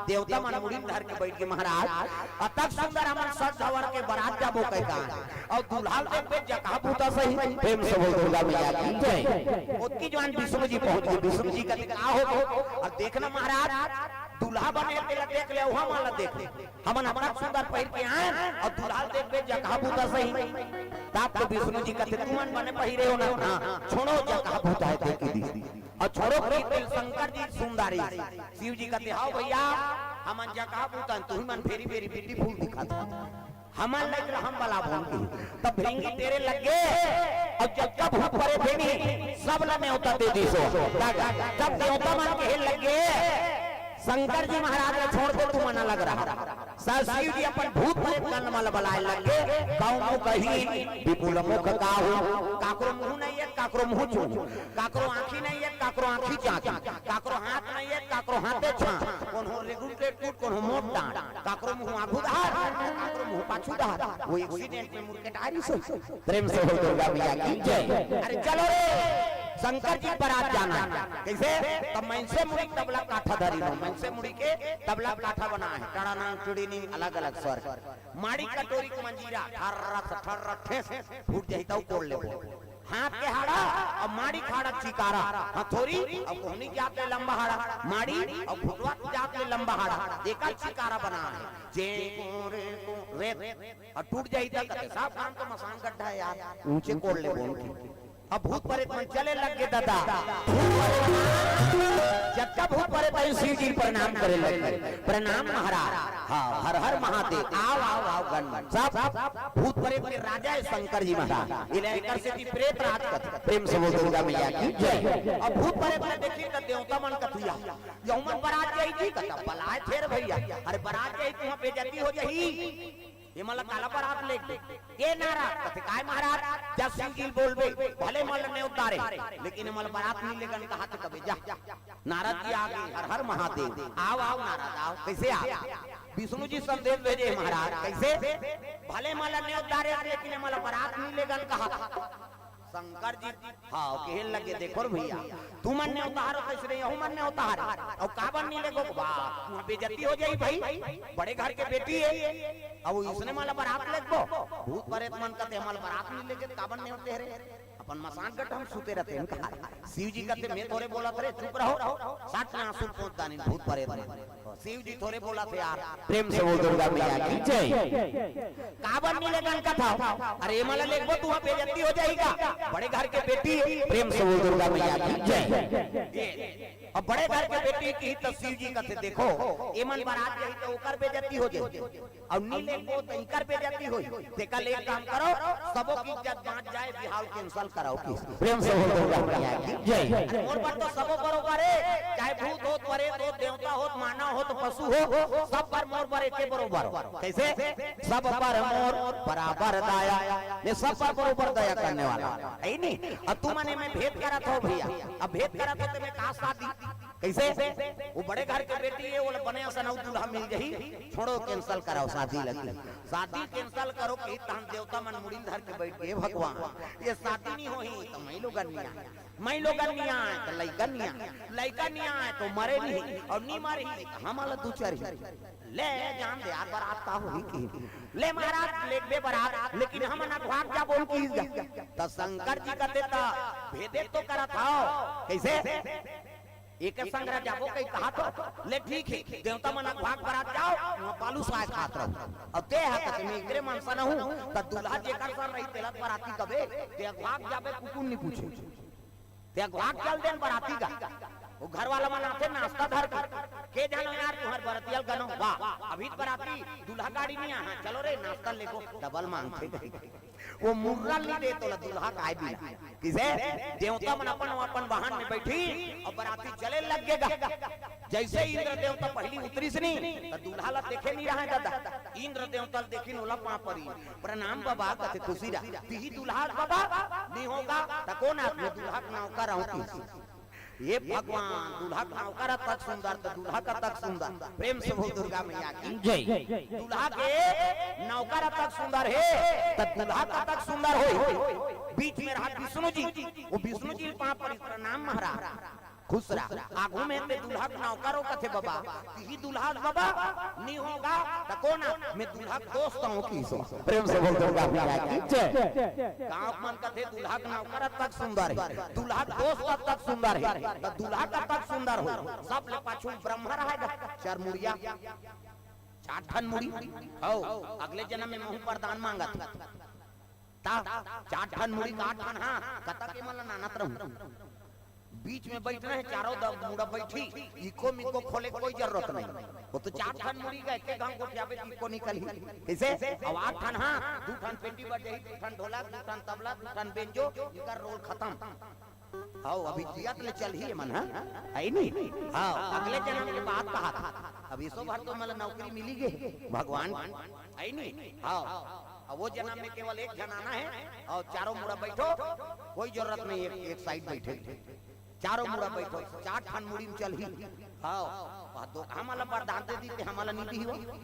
देवता मन मुड़ी धर के बैठ के महाराज, अतक सुंदर हमन सज धवर के बरात जाबो कह का, अउ दूल्हा ल देखबे जगह बूता सही। प्रेम से बोल दुर्गा मैया की जय। ओतकी जवान विष्णु जी पहुंच गे। विष्णु जी कथे का हो गो? अब देखना महाराज, दूल्हा बने तेला देख ले, वहां वाला देख ले। हमन अतक सुंदर पहिर के आए अउ दूल्हा ल देखबे जगह बूता सही। तब तो विष्णु जी कथे, तुमन बने पहिरे हो ना? हाँ, छोड़ो जगह बूता हे, देख के दी। अउ छोड़ो के दिल शंकर जी सुंदरी। शिव जी कथे, हाव भैया, हमन जगह बूता, तुही मन very very beautiful दिखत हो। हमन लग रहम वाला भूल के। तब भृंगी तेरे लग गे, अउ जब जब भूत परे भेनी, सब ला नेवता दे दीसो। तब, तब देवता मन कहे लग गे, शंकर जी महाराज ला छोड़ दे, तुमन अलग रहा। स शिव जी अपन भूत प्रेत गण मन ला बलाए लग गे, कउ मुख ही विपुल मुख काहू, काकरो मुंह नहीं हे, काकरो मुंह चूम, काकरो आंखी नहीं है, काकरो आंखी चांच, काकरो हाथ नहीं है, काकरो हाथे छां, कोनो रेगुल टेटकुट, कोनो मोट डांट, काकरो मुंह आगू धार, काकरो मुंह पाछू धार। वो एक्सीडेंट में मुड़ के टारी सो। प्रेम से बोल दुर्गा मैया की जय। अरे चलो रे, शंकर जी बरात जाना है। कैसे? तब मनसे मुड़ी तबला काठा धरी लो, मनसे मुड़ी के तबला काठा बना है, टड़ा नांग चुड़ी नींग, अलग अलग स्वर। माड़ी कटोरी के मंजीरा, ठर्रा से ठर्रा ठेस, फूट जाई तऊ कोड़ लेबो। हाथ के हाड़ा और माड़ी खाड़ा चिकारा, हथौरी और कोहनी जात ले लंबा हाड़ा, माड़ी और घुटवा जात ले लंबा हाड़ा, एकर चिकारा बना है। जे को रे को रे, और टूट जाई त कते साफ काम तो मसान गड्ढा है यार, ऊंचे कोड़ लेबो उनकी। अब भूत प्रेत मन चले लग गे दादा। जतका भूत प्रेत आइन शिव जी प्रणाम करे लग गे। प्रणाम महाराज। हाँ, हर हर महादेव। आओ, आओ, आओ गण मन। सब भूत प्रेत के राजा है शंकर जी महाराज। इले एकर सेती प्रेत राज कथे। प्रेम से बोल दुर्गा मैया की जय। अब भूत प्रेत मन देखी त देवता मन कथुया। यहू मन बरात जाई जी कथा बलाए थे रे भैया। अरे बरात जाई तुहां बेइज्जती हो जाही। ये मला काला बरात ले गे। ए नारद, कथे काय महाराज, जा शिव जी ल बोलबे, भले मला नेवता रे, लेकिन मला बरात नहीं लेगन कहा थे कबे जा। नारद जी आगे, हर हर महादेव, आओ आओ नारद आओ, कैसे आओ? विष्णु जी संदेश भेजे महाराज, कैसे? भले मला नेवता रे, लेकिन मला बरात नहीं लेगन कहा। शंकर जी, हाँ, कहे लगे, देखो रे भैया, तुमन नेवता हरो, कैसे नहीं, यहू मन नेवता हरे, और काबर नहीं लेगो, वाह, तुहां बेइज्जती हो जाई भाई, बड़े घर के बेटी है, अब इसने मला बरात लेगबो, भूत प्रेत मन कथे, मला बरात नहीं लेगे, काबर नेवते हरे, अपन मसान गड्ढा में सुते रहते हैं, कहा, शिव जी कथे, मैं थोरे बोलत रे, चुप रहो, सच में आंसू पोंछ दानिन, भूत प्रेत मन। शिव जी थोरे बोलथे यार। प्रेम से बोल दुर्गा मैया की जय। काबर नहीं लेगन कथा? अरे, एमन ला लेगबो, तुहां बेइज्जती हो जाही का? बड़े घर के बेटी। प्रेम से बोल दुर्गा मैया की जय। ये, अब बड़े घर के बेटी की तो शिव जी कथे, देखो, एमन बरात जाही तो ओकर बेइज्जती हो जाही, और नहीं लेगबो तो इकर बेइज्जती होही। तेकर ले एक काम करो, सबो की इज्जत बांच जाए, बिहाव cancel कराओ की। प्रेम से बोल दुर्गा मैया की जय। अरे मोर बर तो सबो बरोबर है, चाहे भूत होत, प्रेत होत, देवता होत, मानव होत, पशु हो, सब बर मोर बर एके बरोबर। कैसे? सब पर मोर बराबर दया, मैं सब पर बरोबर दया करने वाला, है नहीं? अब तुमन एमे भेद करत हो भैया, अब भेद करत हो तो मैं का शादी? कैसे? वो बड़े घर के बेटी है, वो बने असन अउ दूल्हा मिल जाही, छोड़ो, cancel कराओ शादी लगी। शादी cancel करो कि तहन देवता मन मुड़ी ल धर के बैठ गे, भगवान, ये शादी नहीं होही तो माई लोगन नहीं आए, माई लोगन नहीं आए तो लइका नहीं आए, लइका नहीं आए तो मरे नहीं, और नहीं मरही तो हमला दुचरही। ले जान दे यार, बरात का होही की? ले महाराज, लेगबे बरात, लेकिन हमन अघवाक जाबो किहिस गा। त शंकर जी कथे त भेदे तो करत हव, कैसे? एके संघरा जाबो कही कहा तो, ले ठीक है, देवता मन अघवाक बरात जाओ, वहाँ बालूसाय खात रहो। अब ते हा कथे, मैं एकरे मन सन हूँ, त दूल्हा जेकर सन रही, तेला बराती कबे, ते अघवाक जाबे, कुकुर नहीं पूछे। ते अघवाक चल देन बराती गा। वो घर वाला मन आथे नाश्ता धर के, के जानो यार, तुहर बरतिया ल गनो, वाह, अभी तो बराती, दूल्हा गाड़ी नहीं आहा, चलो रे, नाश्ता लेगो, डबल मांगथे। वो मुर्रा नहीं दे तोला दूल्हा काय बिना। किसे? देवता मन अपन, अपन वाहन में बैठी और बराती चले लग गे गा। जैसे इंद्र देवता पहली उतरिस नी, त दूल्हा ला देखे नहीं रहा है दादा। इंद्र देवता ला देखिन, ओला पाँव परी। प्रणाम बाबा, कथे खुशी रहा। तिही दूल्हा बाबा, नहीं होगा, त कौन आदमी दूल्हा के नाव का रहूं की? ये भगवान, दूल्हा के नाव का रहा तक सुंदर, त दूल्हा का तक सुंदर। प्रेम से बोल दुर्गा मैया की जय। दूल्हा के नाव का रहा तक सुंदर है, त दूल्हा का तक सुंदर हो। बीच में रहा विष्णु जी, वो विष्णु जी पाँव परी, प्रणाम महाराज। खुश रहा। आगू में ते दूल्हा के नौकर हो कथे बाबा, तिही दूल्हा बाबा, नहीं होगा, त कौन आ? मैं दूल्हा के दोस्त हूँ किहिस। प्रेम से बोल दुर्गा मैया की जय। गाँव मन कथे दूल्हा के नौकर तक सुंदर है, दूल्हा के दोस्त तक सुंदर है, त दूल्हा का तक सुंदर हो। सब ले पाछू ब्रह्मा रहेगा, चार मुड़िया, चार ठन मुड़ी। हो, अगले जन्म में महू वरदान मांगत। ता, चार ठन मुड़ी का आठ ठन, हाँ, कतक के मन ल नानत रहूं। बीच में बैठना है, चारों द-, मुड़ा बैठी, इको मिको खोले कोई जरूरत नहीं। वो तो चार ठन मुड़ी का एक एक घांव गोठियाबे, इको निकलही। कैसे? अब आठ ठन, हाँ, दू ठन पेटी बजाही, दू ठन ढोलक, दू ठन तबला, दू ठन बेंजो, इकर रोल खत्म। हव, अभी जियत ले चलही एमन, हाँ? अइ नी? हव, अगले जनम के बात कहा था। अब इसो भर तो मला नौकरी मिली गे, भगवान, अइ नी? हव, अब वो जनम में केवल एक झन आना हे, अउ चारों मुड़ा बइठो, कोई जरूरत नहीं एक, एक साइड बइठे, चारों मुड़ा बइठो, चार ठन मुड़ी में चलही। हव, वह दो, हमला बरदान दे दी ते हमला नहीं दी हो।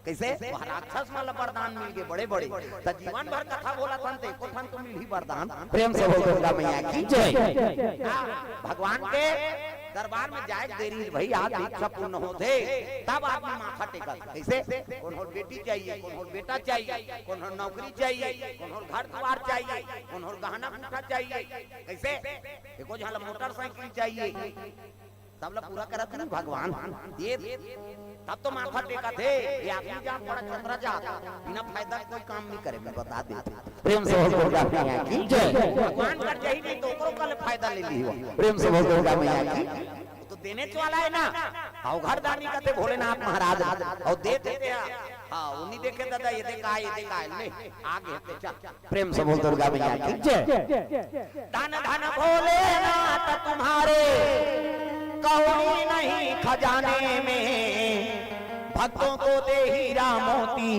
कइसे? वह राक्षस मन ला बरदान मिल गे बड़े-बड़े। त जीवन भर कथा बोलत हन, त एको ठन तो मिलही बरदान। प्रेम से बोल दुर्गा मैया की जय। हाँ, भगवान के दरबार में जाए के देरी हे भई, आज इच्छा पूर्ण होथे, तब आदमी माथा टेकत। कइसे? कोनो ल बेटी चाहिए, कोनो ल बेटा चाहिए, कोनो ल नौकरी चाहिए, कोनो ल घर दुआर चाहिए, कोनो ल गहना गुठा चाहिए। कइसे? एको झन ल मोटरसाइकिल चाहिए। सबला पूरा करत नहीं भगवान। ये तब तो माथा टेकत हे, ये आदमी जात बड़ा चतरा जात, बिना फायदा कोई काम नहीं करे, मैं बता देते। प्रेम से बोल दुर्गा मैया की जय। भगवान कर जाही नहीं तो ओकरो कल फायदा ले ली हो। प्रेम से बोल दुर्गा मैया की। वो तो देने वाला हे ना, अउ घर दानी कथे भोलेनाथ महाराज, अउ दे देथे। हाँ, वो नहीं देखे दादा, ये देखा, ये देखा, ले, आगे चल। प्रेम से बोल दुर्गा मैया की जय। धन धन भोलेनाथ तुम्हारे, कौड़ी नहीं खजाने में, भक्तों को दे हीरा मोती,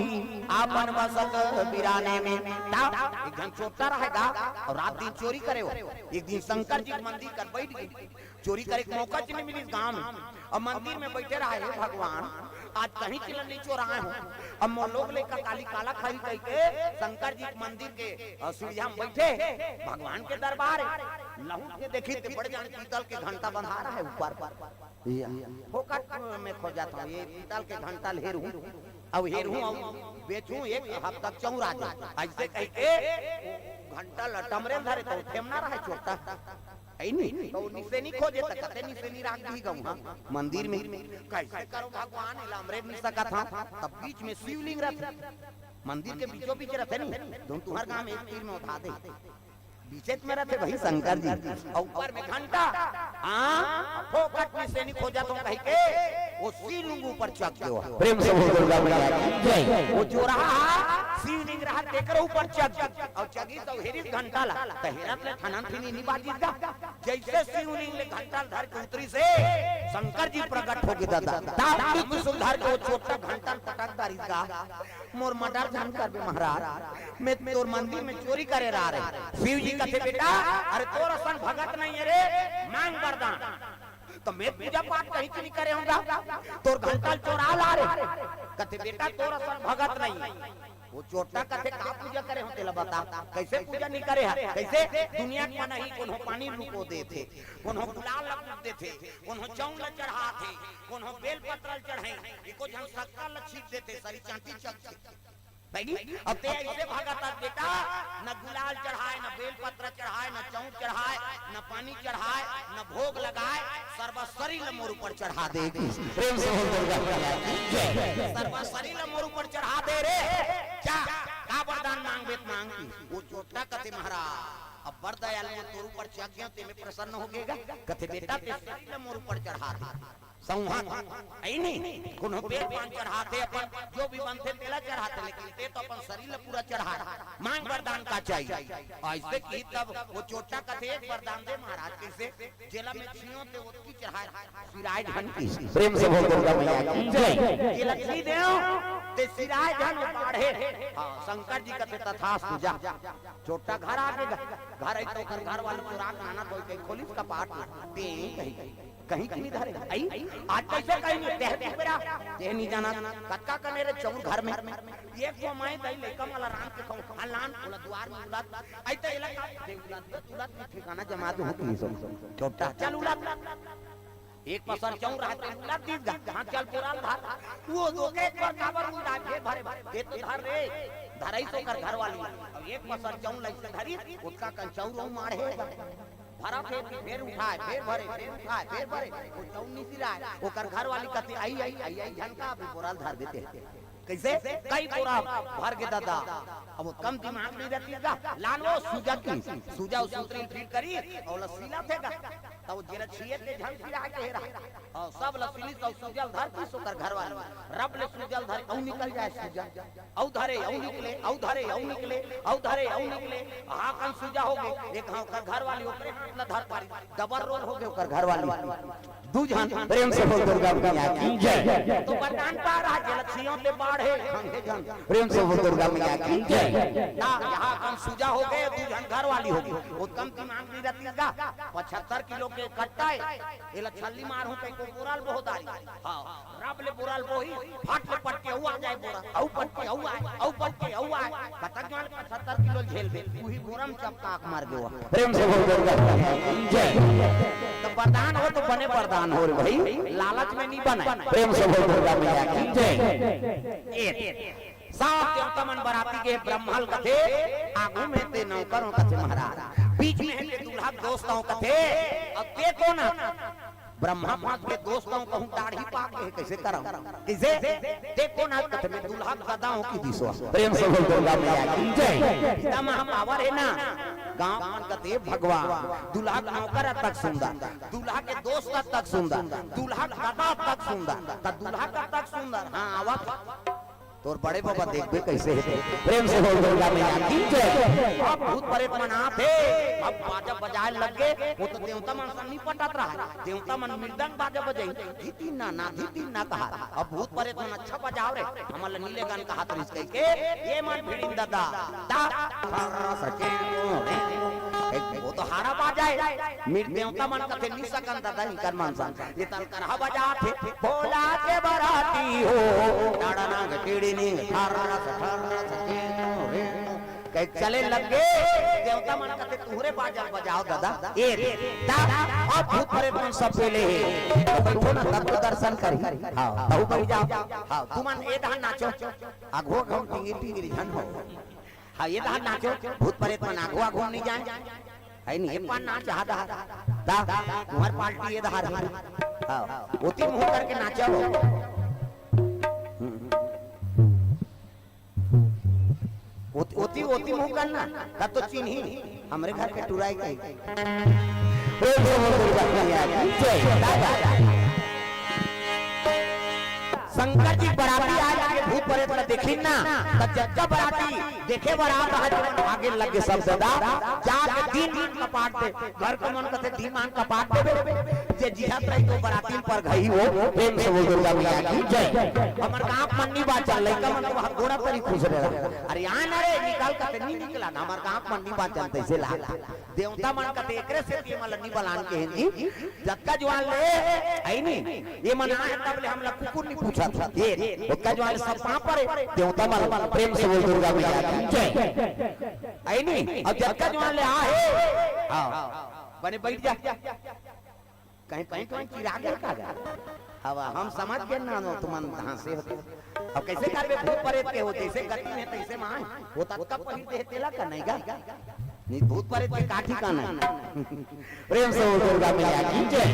आपन बसत बिराने में। त एक झन चोट्टा रहे गा अउ रात दिन चोरी करे हो। एक दिन शंकर जी के मंदिर कर बइठ गे, चोरी करे के मौका च नहीं मिलिस गांव में। अब मंदिर में बइठे रहे, "हे भगवान, आज कहीं चिल्ला नहीं चोराए हो, अब मोर लोग ले का काली काला खाही," कहिके शंकर जी के मंदिर के, अ, सीढ़िया में बइठे, भगवान के दरबार हे। लहुट के देखी ते बड़ जान पीतल के घंटा बंधा रहे ऊपर। या, फोकट में खोजत हंव, ये पीतल के घंटा ल हेरहूं, अउ हेरहूं अउ बेचहूं, एक हफ्ता चौरा जाए। अइसे कहिके घंटा ल टमरे ल धरे त ठेमना रहे चोट्टा। अइ नी? त निसेनी खोजे त कते निसेनी राख दी गंव, हाँ? मंदिर में। कइसे करो भगवान, एला अमरे नहीं सकत हंव। तब बीच में शिवलिंग रथे। मंदिर के बीचों बीच रथे नी। तुम तुम्हार गांव में एक तीर में उठा दे। बीचेच में रथे भई शंकर जी। अउ ऊपर में घंटा। हाँ, फोकट निसेनी खोजत हंव कहिके, वो शिवलिंग ऊपर चघ गे। प्रेम से बोल दुर्गा मैया की जय। वो चोरहा शिवलिंग रहा, तेकर ऊपर चघ गे। अउ चघिस त हेरिस घंटा ला, त हेरत ले ठनन ठिनी नहीं बाजिस गा। जइसे शिवलिंग ले घंटा ल धर के उतरिस हे, शंकर जी प्रगट होगे दादा। ता त्रिशूल धर के वो चोट्टा घंटा ल पटक डारिस गा। मोर मर्डर झन करबे महाराज, मैं तोर मंदिर में चोरी करे रहा रे। शिव जी कथे, "बेटा, अरे तोर असन भगत नहीं हे रे, मांग वरदान।" त मैं पूजा पाठ कहीं नहीं करे हंव गा, तोर घंटा ल चोरा ला रे। कथे, "बेटा, तोर असन भगत नहीं हे।" वो चोट्टा कथे, "का पूजा करे हंव तेला बता।" कइसे पूजा नहीं करे हस? कइसे? दुनिया के मनही कोनो पानी लुको देथे, कोनो गुलाल ल फूंक देथे, कोनो चौंग ल चढ़ाथे, कोनो बेल पत्र ल चढ़ाथे, एको झन शक्कर ल छींट देथे, सरी चांटी चघथे। भई, अब ते अइसे भगत हस बेटा, न गुलाल चढ़ाय, न बेल पत्र चढ़ाय, न चौंग चढ़ाय, न पानी चढ़ाय, न भोग लगाय, सरबस सरीर ल मोर ऊपर चढ़ा दे। प्रेम से बोल दुर्गा मैया की जय। सरबस सरीर ल मोर ऊपर चढ़ा दे रे। जा, का वरदान मांगबे त मांग। वो चोट्टा कथे, "महाराज, अब्बड़ दयालु हंव, तोर ऊपर चघ गेंव, तेमे प्रसन्न होगे गा।" कथे, "बेटा, ते सरीर ल मोर ऊपर चढ़ा दे।" संवत, अइ नी, कोनो बेल पान चढ़ाथे, अपन जो भी बनथे तेला चढ़ाथे, लेकिन ते तो अपन सरीर ल पूरा चढ़ाय। मांग वरदान का चाहिए। अइसे कही तब वो चोट्टा कथे, "एक वरदान दे महाराज।" कइसे? "जेला मैं छींव ते ओतकी चढ़ाय, सिराय झन।" प्रेम से बोल दुर्गा मैया की जय। "जेला छींव देंव ते सिराय झन, बाढ़े।" हाँ, शंकर जी कथे, "तथास्तु, जा।" चोट्टा घर आगे, घर अइस त ओकर घर वाली चोरा के लानत होही, कहीं खोलिस कपाट, टें कहीं। कहीं के नहीं धरे। अइ, आज कइसे कहीं नहीं, तेह देख बेरा, तेह नहीं जानत, कतका कने रे चौंग घर में। एक तो मैं दई लइका मन ला रांध के खवांव, हाँ लान, ओला दुवार में उलद, अइ त एला का, ते उलद, उलद में ठिकाना जमा दूं कि सो। चोट्टा, चल उलद। एक पसर चौंग रहा, ते उलद दीस गा, हाँ चल पोरा ल धर। वो दो के एक बार काबर उलदा, फेर भरे, फेर तो धर रे, धरइस ओकर घर वाली। अब एक पसर चौंग लइसे धरिस, ओतका कन चौंग माढ़े। भरा फेर, फेर उठाय, फेर भरे, फेर उठाय, फेर भरे, वो चौंग निसिराय। ओकर घर वाली कथे, "अइ, अइ, अइ, अइ, झन का, अभी बोरा ल धर देते हैं।" कइसे? कई बोरा भर गे दादा। अब वो कम दिमाग नहीं रहती गा। लान वो सूजा की, सूजा वो सूतरी ल फिट करिस, अउ ओला सिलाथे गा। त जेला छिए ते झन सिराय के हे रहा। अउ सब ल सिलिस अउ सूजल धर दिस ओकर घरवाली। रब ले सूजल धर अउ निकल जाय सूजल। अउ धरे अउ निकले, अउ धरे अउ निकले, अउ धरे अउ निकले। हाकन सूजा हो गे। एक हाँ ओकर घरवाली ओकरे हाथ ल धर पारी। डबल रोल हो गे ओकर घरवाली। दू झन प्रेम से बोल दुर्गा मैया की जय। तो वरदान पा रहा जेला छियो ते बाढ़े। प्रेम से बोल दुर्गा मैया की जय। ना, यहाँ कम सूजा हो गे, दू झन घरवाली हो गे। वो कम दिमाग नहीं रहती का? पचहत्तर किलो के कट्टा है। एला छल्ली मारहूं कहिके बोरल बहुत आ रही। हाँ, रब ले बोरल बोही, फट ले पटके अउ आ जाय बोरा, अउ पटके अउ आय, अउ पटके अउ आय। कतक जान पचहत्तर किलो झेलबे, उही बोरा म चपका के मर गे। प्रेम से बोल दुर्गा मैया की जय। त वरदान हो तो बने वरदान हो रे भाई, लालच में नहीं बने। प्रेम से बोल दुर्गा मैया की जय। ए, सब देवता मन बराती गे, ब्रह्मा ल कथे, आगू में ते नौकर हो कथे महाराज, बीच में हे ते दूल्हा के दोस्त हो कथे, अब ते कोन आ? ब्रह्मा पास के दोस्त हो कहूं दाढ़ी पाके हे, कइसे करंव? कइसे? ते कोन आ कथे में दूल्हा के ददा हो कि दिसो। प्रेम से बोल दुर्गा मैया की जय। इतना महापावर हे ना, गांव मन कथे भगवान, दूल्हा के नौकर अतक सुंदर, दूल्हा के दोस्त अतक सुंदर, दूल्हा के ददा अतक सुंदर, त दूल्हा के अतक सुंदर, हाँ, आवत तोर बड़े बाबा देखबे कइसे हे। प्रेम से बोल दुर्गा मैया की जय। अब भूत प्रेत मन आथे, अब बाजा बजाय लग गे, वो तो देवता मन संग नहीं पटत रहा, देवता मन मृदंग बाजा बजाई, धितिन ना, ना धितिन ना कहा। अब भूत प्रेत मन अच्छा बजाव रे, हमन ल नी लेगन कहा तो रिस कहिके, ये मन भिड़िन ददा, दा, फर्र सके मोरे। एक वो तो हारा बाजा हे, मृद देवता मन कथे नी सकन ददा, इनकर मन संग। ये तन करहा बजात हे, भोला के बराती हो, डाड़ा नांग टीड़ी निंग, ठर्रस, ठर्रस, के रे। कहे चले लग गे, देवता मन कथे, "तुहरे बाजा बजाव ददा।" ए रे, दा, अब भूत प्रेत मन सब पेले हे। तो बैठो ना, तब तो दर्शन करी। हाँ, तहू बैठ जाव। हाँ, तुमन ए धान नाचो। आघो, आघो, टिंगी, टिंगी, झन हो। हाँ, ए धान नाचो। भूत प्रेत मन आघो, आघो नहीं जाय। हे नहीं, ए पान नाच, हा दहा। दा, तुम्हर पार्टी ए दहा रही। हाँ, ओती मुंह करके नाचा हो। हम्म। ओती, ओती, ओती मुंह करना, का तो चिन्ही, हमरे घर के टुराई कही। प्रेम से बोल दुर्गा मैया की जय। दा, दा, दा। शंकर जी बराती आय लगे भूत प्रेत ला देखिन ना, त जतका बराती देखे बर आत रहा, जेमन भागे लगे सब ददा, जाके दीन मान कपाट दे, घर के मन कथे दीन मान कपाट देबे, जे जिहत रही तो बराती पर घई हो, प्रेम से बोल दुर्गा मैया की जय। हमर गांव के मन नी बाचन, लइका मन तो हाथ गोड़ा तरी खुश रहे। अरे आ ना रे, निकल कथे नी निकला ना, हमर गांव के मन नी बाचन, तइसे ला। देवता मन कथे एकरे सेती एमन ल नी बलान के हे जी, जतका जुआर ले, हे नी, एमन आए तब ले हमला कुकुर नी पूछत। ए, ओतका जुआर ले सब पांव परे, देवता मन प्रेम से बोल दुर्गा मैया की जय। हे नी, अब जतका जुआर ले आ हे, हाँ, बने बैठ जा। कहीं, कहीं, कहीं चिरा गया का गा? हवा, हम समझ गए ना, नो, तुमन हाँसे होते। अब कइसे करबे, भूत प्रेत के हो, जइसे गति में तइसे माय। वो ततका पहिर दे तेला का नहीं गा? नहीं, भूत प्रेत के का ठिकाना हे? प्रेम से बोल दुर्गा मैया की जय।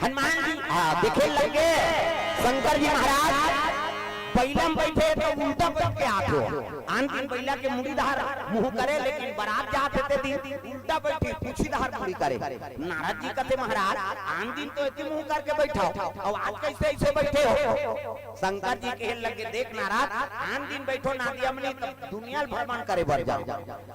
हनुमान जी, हाँ, देखे लगे शंकर जी महाराज, बइला म बइठे तो उल्टा बैठ के आत हो। आन दिन बइला के मुड़ी डहर मुंह करे, लेकिन बरात जात हे ते दिन उल्टा बैठी, पूछी डहर मुड़ी करे। नारद जी कथे, "महाराज, आन दिन तो एती मुंह करके बैठा हो, अउ आज कइसे अइसे बैठे हो?" शंकर जी कहे लगे, "देख नारद, आन दिन बैठो ना दिया मनी, तब दुनिया ल भ्रमण करे बर जाओ।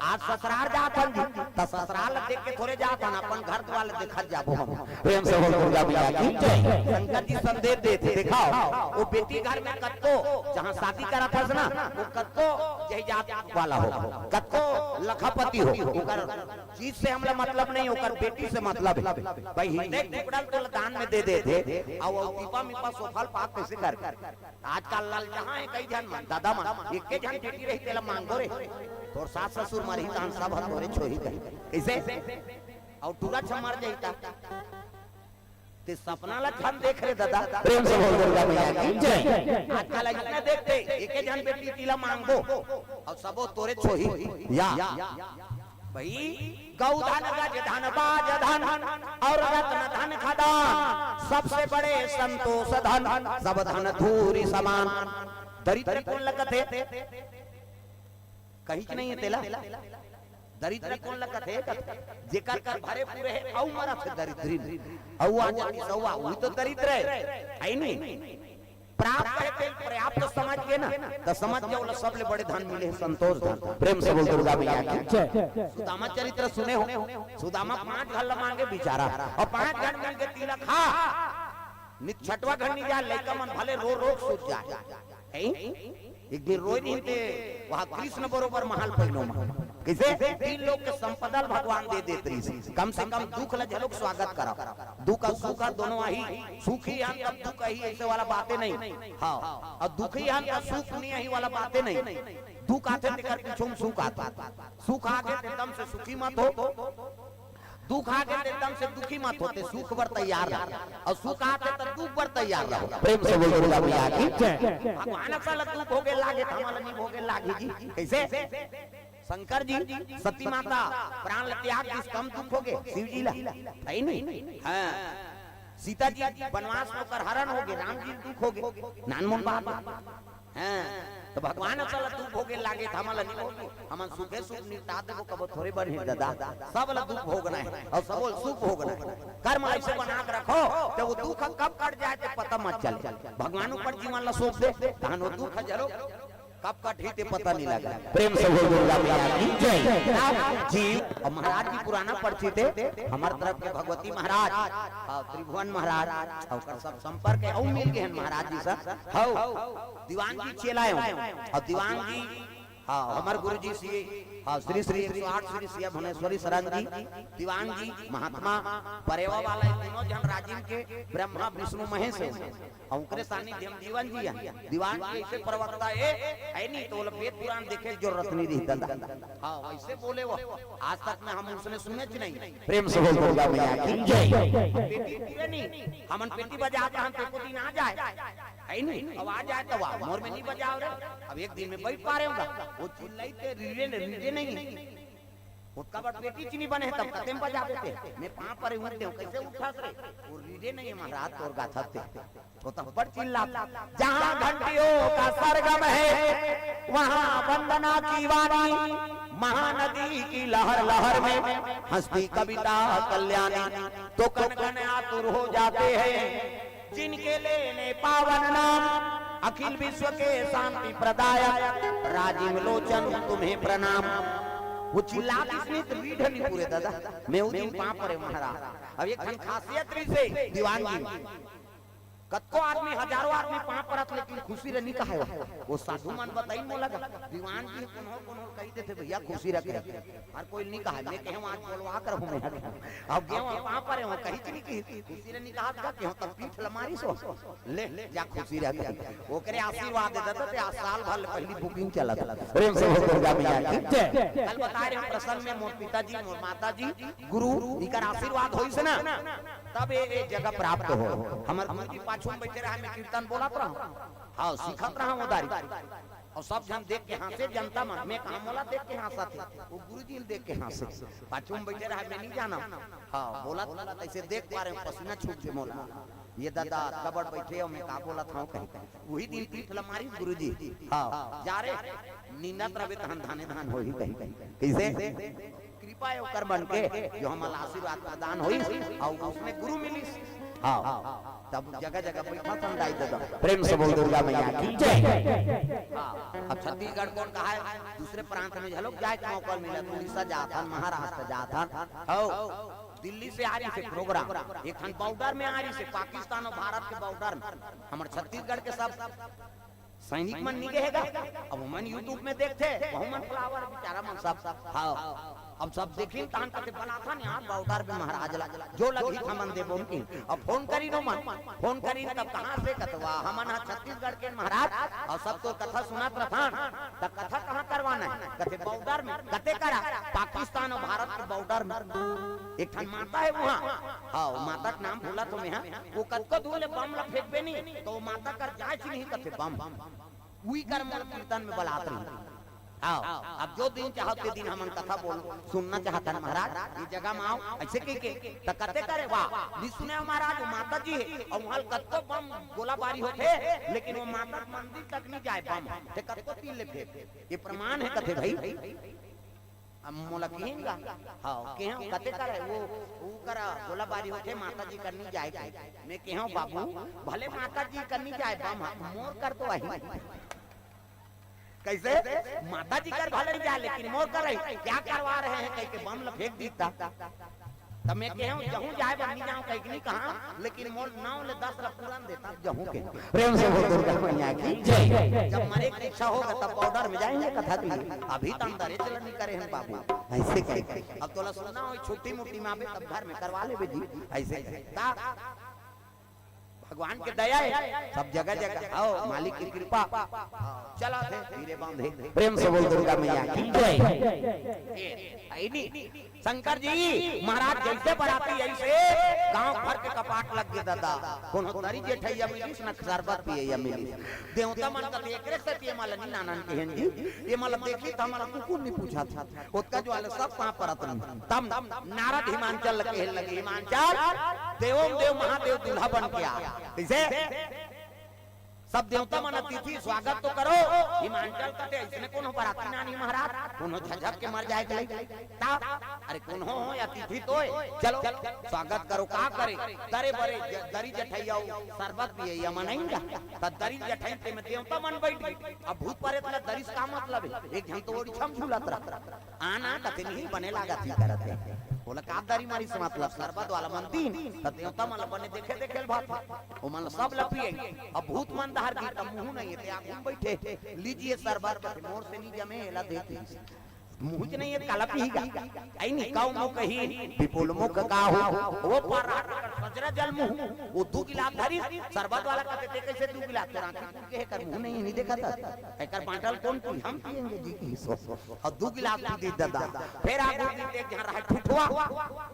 आज ससुरार जात हन जी, त ससुरार ल देख के थोरे जात हन, अपन घर दुआर ल देखत जाबो हम।" प्रेम से बोल दुर्गा मैया की जय। शंकर जी संदेश देथे, देखाओ, वो बेटी घर में कतको, जहाँ शादी करत हस ना, वो कतको जही जात वाला हो, कतको लखपति हो, ओकर चीज से हमला मतलब नहीं, ओकर बेटी से मतलब हे। भाई, हिंदे टुकड़ा ल तोला दान में दे देथे, अउ, अउ दीपा मीपा सोफा ल पाक कइसे कर? आजकल ललचाहा हे कई झन मन, ददा मन, एके झन बेटी रही, तेला मांगो रे। तोर सास ससुर मरही, तहन सब ह तोरे छोही कही। कइसे? अउ टूरा छ मर जाही त। ते सपना ला झन देख रे ददा। प्रेम से बोल दुर्गा मैया की जय। आजकल अइसने देखथे, एके झन बेटी तिला मांगबो, अउ सबो तोरे छोही। या। भाई, गौ धन, गज धन, बाज धन अउ रत्न धन खदान, सबसे बड़े संतोष धन, सब धन धूरि समान। दरिद्र कोन ल कथे? कहीं च नहीं हे तेला। दरिद्र कोन ला कथे? कथे, जेकर कर भरे पूरे हे, अउ मरत हे दरिद्री में, अउ आ जाती सौवा, वही तो दरिद्र हे, हे नहीं? प्राप्त हे तेल पर्याप्त समझ के ना, त समझ जाओ ला सबले बड़े धन मिले हे, संतोष धन। प्रेम से बोल दुर्गा मैया की जय। सुदामा चरित्र सुने हो? सुदामा पांच घर ला मांगे बिचारा, अउ पांच घर मिल के तिलक हा, नित छठवा घर नहीं जाय, लइका मन भले रो रो के सूत जाय। हैं? एक दिन रोय रहिन ते, वहाँ कृष्ण बरोबर महल पहिनो मा। कइसे? तीन लोक के संपदा ल भगवान दे देत रहिस। कम से कम दुख ला झलोक स्वागत करा। दुख अउ सुख हा दोनों आही। सुखी हन तब दुख आही, अइसे वाला बाते नहीं। हाँ, अउ दुखी हन तब सुख नहीं आही वाला बाते नहीं। दुख आथे तेकर पीछू में सुख आथे। सुख आगे ते एकदम से सुखी मत हो। दुख आगे ते एकदम से दुखी मत हो, ते सुख बर तैयार रहो, अउ सुख आगे ते दुख बर तैयार रहो। प्रेम से बोल दुर्गा मैया की जय। भगवान असन ला दुख भोगे लागे, त हमन ला नहीं भोगे लागे जी। कइसे? शंकर जी सती माता प्राण ला त्याग दिस, कम दुख होगे शिव जी ला? हे नहीं? हाँ। सीता जी बनवास में ओकर हरण होगे, राम जी दुख होगे, नानमुन बात। हाँ, त भगवान असन ला दुख भोगे लागे, त हमन ला नहीं भोगे। हमन सुखे सुख निपटा देबो, कबो थोरे बने दादा। सब ला दुख भोगना हे अउ सबो ला सुख भोगना हे। कर्म अइसे बना के रखो, त वो दुख कब कट जाय ते पता मत चले। भगवान ऊपर जीवन ला सौंप दे, तहन वो दुख झलोक कब कटही ते पता नहीं लगे। प्रेम से बोल दुर्गा मैया की जय। जी, अउ महाराज जी पुराना परिचित हे, हमर तरफ के भगवती महाराज, हाँ, त्रिभुवन महाराज, अउ ओकर सब संपर्क हे, अउ मिल गे हन महाराज जी से। हौ, दीवान जी चेला हे, अउ दीवान जी, हाँ, हमर गुरु जी श्री, हाँ, श्री श्री एक सौ आठ श्री सिया भुवनेश्वरी शरण जी, दीवान जी महात्मा परेवा वाला, ये तीनों झन राजिम के ब्रह्मा विष्णु महेश हे। अउ ओकरे सानिध्य में दीवान जी हे। दीवान जी अइसे प्रवक्ता हे, हे नहीं त ओला वेद पुराण देखे के जरूरत नहीं रही दादा। हाँ, वइसे बोले वो। आज तक में हम उसने सुनेच नहीं। प्रेम से बोल दुर्गा मैया की जय। पेटी पूरे नहीं, हमन पेटी बजात रहन, ते को दिन आ जाय, हे नहीं? अब आ जाय त वाह, मोर में नहीं बजाव रे। अब एक दिन में बइठ पा रहे होगा, वो चिल्लाई ते रीढ़े ने, रीढ़े नहीं। ओतका बड़ पेटी च नइ बने हे, तब कते म बजा देते। मैं पाँव परे उठ देहूँ, कइसे उठस रे? वो रीढ़े नहीं हे महाराज, तोर गाथा ते। वो तो बड़ चिल्लात, जहाँ घंटियों का सरगम है, वहाँ वंदना की वाणी, महानदी की लहर लहर में हंसती कविता कल्याणी। तो कण कण आतुर हो जाते हैं, जिनके लेने पावन नाम, अखिल विश्व के शांति प्रदायक, राजीव लोचन तुम्हें प्रणाम। वो चिल्लात इसने तो रीढ़ नहीं पूरे दादा, मैं वो दिन पाँव परे महाराज। अब एक ठन खासियत रहिसे दीवान जी, कतको आदमी, हजारों आदमी पाँव परत, लेकिन खुशी रह नहीं कहाय। वो साधु मन बताइन मोला गा, दीवान जी कोनो कोनो कहि देथे, भैया खुशी रह कहे। हर कोई नहीं कहाय, मैं कहे, आज बोलवा कर हूँ मैं। अब गेहूँ पाँव परे हूँ, कहीं नहीं कही, खुशी रह नहीं कहा था, केहूँ तब पीठ ल मारिस हो। ले, ले, जा खुशी रह कहे। ओकरे आशीर्वाद देता था, ते आज साल भर ले पहली booking चला था। प्रेम से बोल दुर्गा मैया की जय। कल बता रहे हैं प्रसंग में मोर पिताजी, मोर माताजी, गुरु, इकर आशीर्वाद होइस ना, तब ये, ये जगह प्राप्त हो। हमर गुरु जी पाछू में बैठे रहा, मैं कीर्तन बोलत रहा, हाँ, सीखत रहा वो दारी। अउ सब झन देख के हाँसे, जनता मन, मैं कहा मोला देख के हाँसत हे, वो गुरु जी ल देख के हाँसे। पाछू में बैठे रहा, मैं नहीं जाना। हाँ, बोलत, बोलत अइसे देख पा रहे हूँ, पसीना छूट गे मोला। ये दादा अतका बड़ बैठे हो, मैं का बोलत हूँ कहीं। वही दिन पीठ ल मारिस गुरु जी। हाँ, जा रे, नींदत रहबे तहन धाने धान होही कहीं। कइसे? कृपा हे ओकर मन के, जो हमन ला आशीर्वाद प्रदान होइस, अउ उसने गुरु मिलिस। हाँ, तब जगह जगह बैठा था दाई दादा। प्रेम से बोल दुर्गा मैया की जय। हाँ, अब छत्तीसगढ़ कोन कहाय, दूसरे प्रांत में झलोक जाय के मौका मिला, तो उड़ीसा जात हन, महाराष्ट्र जात हन, हौ, दिल्ली से आ रहिसे program, एक ठन border में आ रहिसे, पाकिस्तान अउ भारत के border में, हमर छत्तीसगढ़ के सब सैनिक मन नहीं गे हे गा। अब ओमन YouTube में देखथे, वहू मन follower बिचारा मन सब। हाँ, अब सब देखिन तहन कथे बलाथन यार border में महाराज ला, जो लगही हमन देबो उनकी। अब phone करिन ओमन, phone करिन तब कहाँ से कथे, वाह, हमन ह छत्तीसगढ़ के महाराज, अउ सब तोर कथा सुनत रथन, त कथा कहाँ करवाना हे? कथे border में, कते करा? पाकिस्तान अउ भारत के border में। एक ठन माता हे वहाँ, हाँ, वो माता के नाम भूलत हों मैं, हाँ, वो कतको दूर ले बम ला फेंकबे नहीं, त वो माता कर जांच नहीं कथे बम। उही कर मोर कीर्तन में बलात रही। आओ, अब जो दिन चाहो ते दिन हमन कथा बोल, सुनना चाहत हन महाराज, ये जगह में आओ, अइसे कहि के, त कथे करे, वाह, नहीं सुने हो महाराज, वो माता जी हे, अउ वहाँ कतको बम गोलाबारी होथे, लेकिन वो माता के मंदिर तक नहीं जाय बम, ते कतको तीर ले फेंक, ये प्रमाण हे कथे भाई। अब मोला किहिन गा, हाँ, केहेंव कते करे, वो, वो करा गोलाबारी होथे, माता जी कर नी जाए के। मैं केहेंव, "बाबू, भले माता जी कर नी जाए, बम ह, मोर कर तो आही।" कइसे? "माता जी कर भले नी जाए, लेकिन मोर कर आही। क्या करवा रहे हैं?" कहिके बम ल फेंक दीता। त मैं केहेंव, "जहूँ जाए बर नी जांव," कहिके नी कहांव, लेकिन मोर नौ ले दस ल पूरन देता, जहूँ के। प्रेम से बोल दुर्गा मैया की जय। जब मरे के इच्छा होगा तब बॉर्डर में जाएंगे कथा के लिए, अभी तो अंदर चलन नी करे हैं बाबू। अइसे कहिके, "अब तोला सुनना होही, छुट्टी मुट्टी में आबे तब घर में करवा लेबे जी," अइसे कहिके। ता भगवान के दया हे, सब जगह जगह, आओ, मालिक की कृपा। चला थे धीरे बांधे। प्रेम से बोल दुर्गा मैया की जय। ए, अइनी, शंकर जी महाराज जइसे बराती अइसे गांव भर के कपाट लग गे दादा। कोनो दरी जेठइया मिलिस, न शरबत पियइया मिलिस। देवता मन कथे, "एकरे से ये मला नी नानन के हन जी, ये मला देखी त हमला कुकुर नी पूछा था।" ओतका जो आले सब पांव परत रहिन। तब नारद हिमांचल ल कहे लगे, "हिमांचल, देवों देव महादेव दूल्हा बन के आ।" कइसे? सब देवता मन अतिथि स्वागत तो करो। हिमांचल कथे, "अइसने कोनो बराती नानी महाराज, कोनो झझक के मर जाए के लई।" ता, अरे कोनो हो अतिथि तो हे, चलो स्वागत करो। का करे? दरे बरे ज-, दरी जठइया अउ शरबत पियइया मन आइन गा। त दरी जठइन ते में देवता मन बइठ गे। अब भूत परेत ला दरी से का मतलब हे? एक झन तो ओड़ी छम झूलत रहा। आना कथे नहीं बने लागत ही करत हे। ओला का दरी मारी से मतलब, शरबत वाला मन दीन, त देवता मन ल बने देखे देखे ल भात। ओ मन ल सब ल पिए। अब भूत मन डहर गे त मुंह नहीं हे, ते आगू में बइठे। "लीजिए शरबत," कथे, "मोर से नी जमे, एला दे दीजिए।" मुंह च नहीं हे, काला पीही गा। अइनी, "कउ मुख ही, विपुल मुख काहू।" ओ पार रात कर सजरा जल मुंह। ओ दू गिलास धरिस, शरबत वाला कथे, "ते कइसे दू गिलास? तोर आंखी फूट गे हे, एकर मुंह नहीं हे, नी देखत हस? एकर बांटल कोन पी? हम पिएंगे जी," कहिस ओ। अउ दू गिलास पी दीस दादा। फेर आगू दिन एक झन रहा ठुठवा।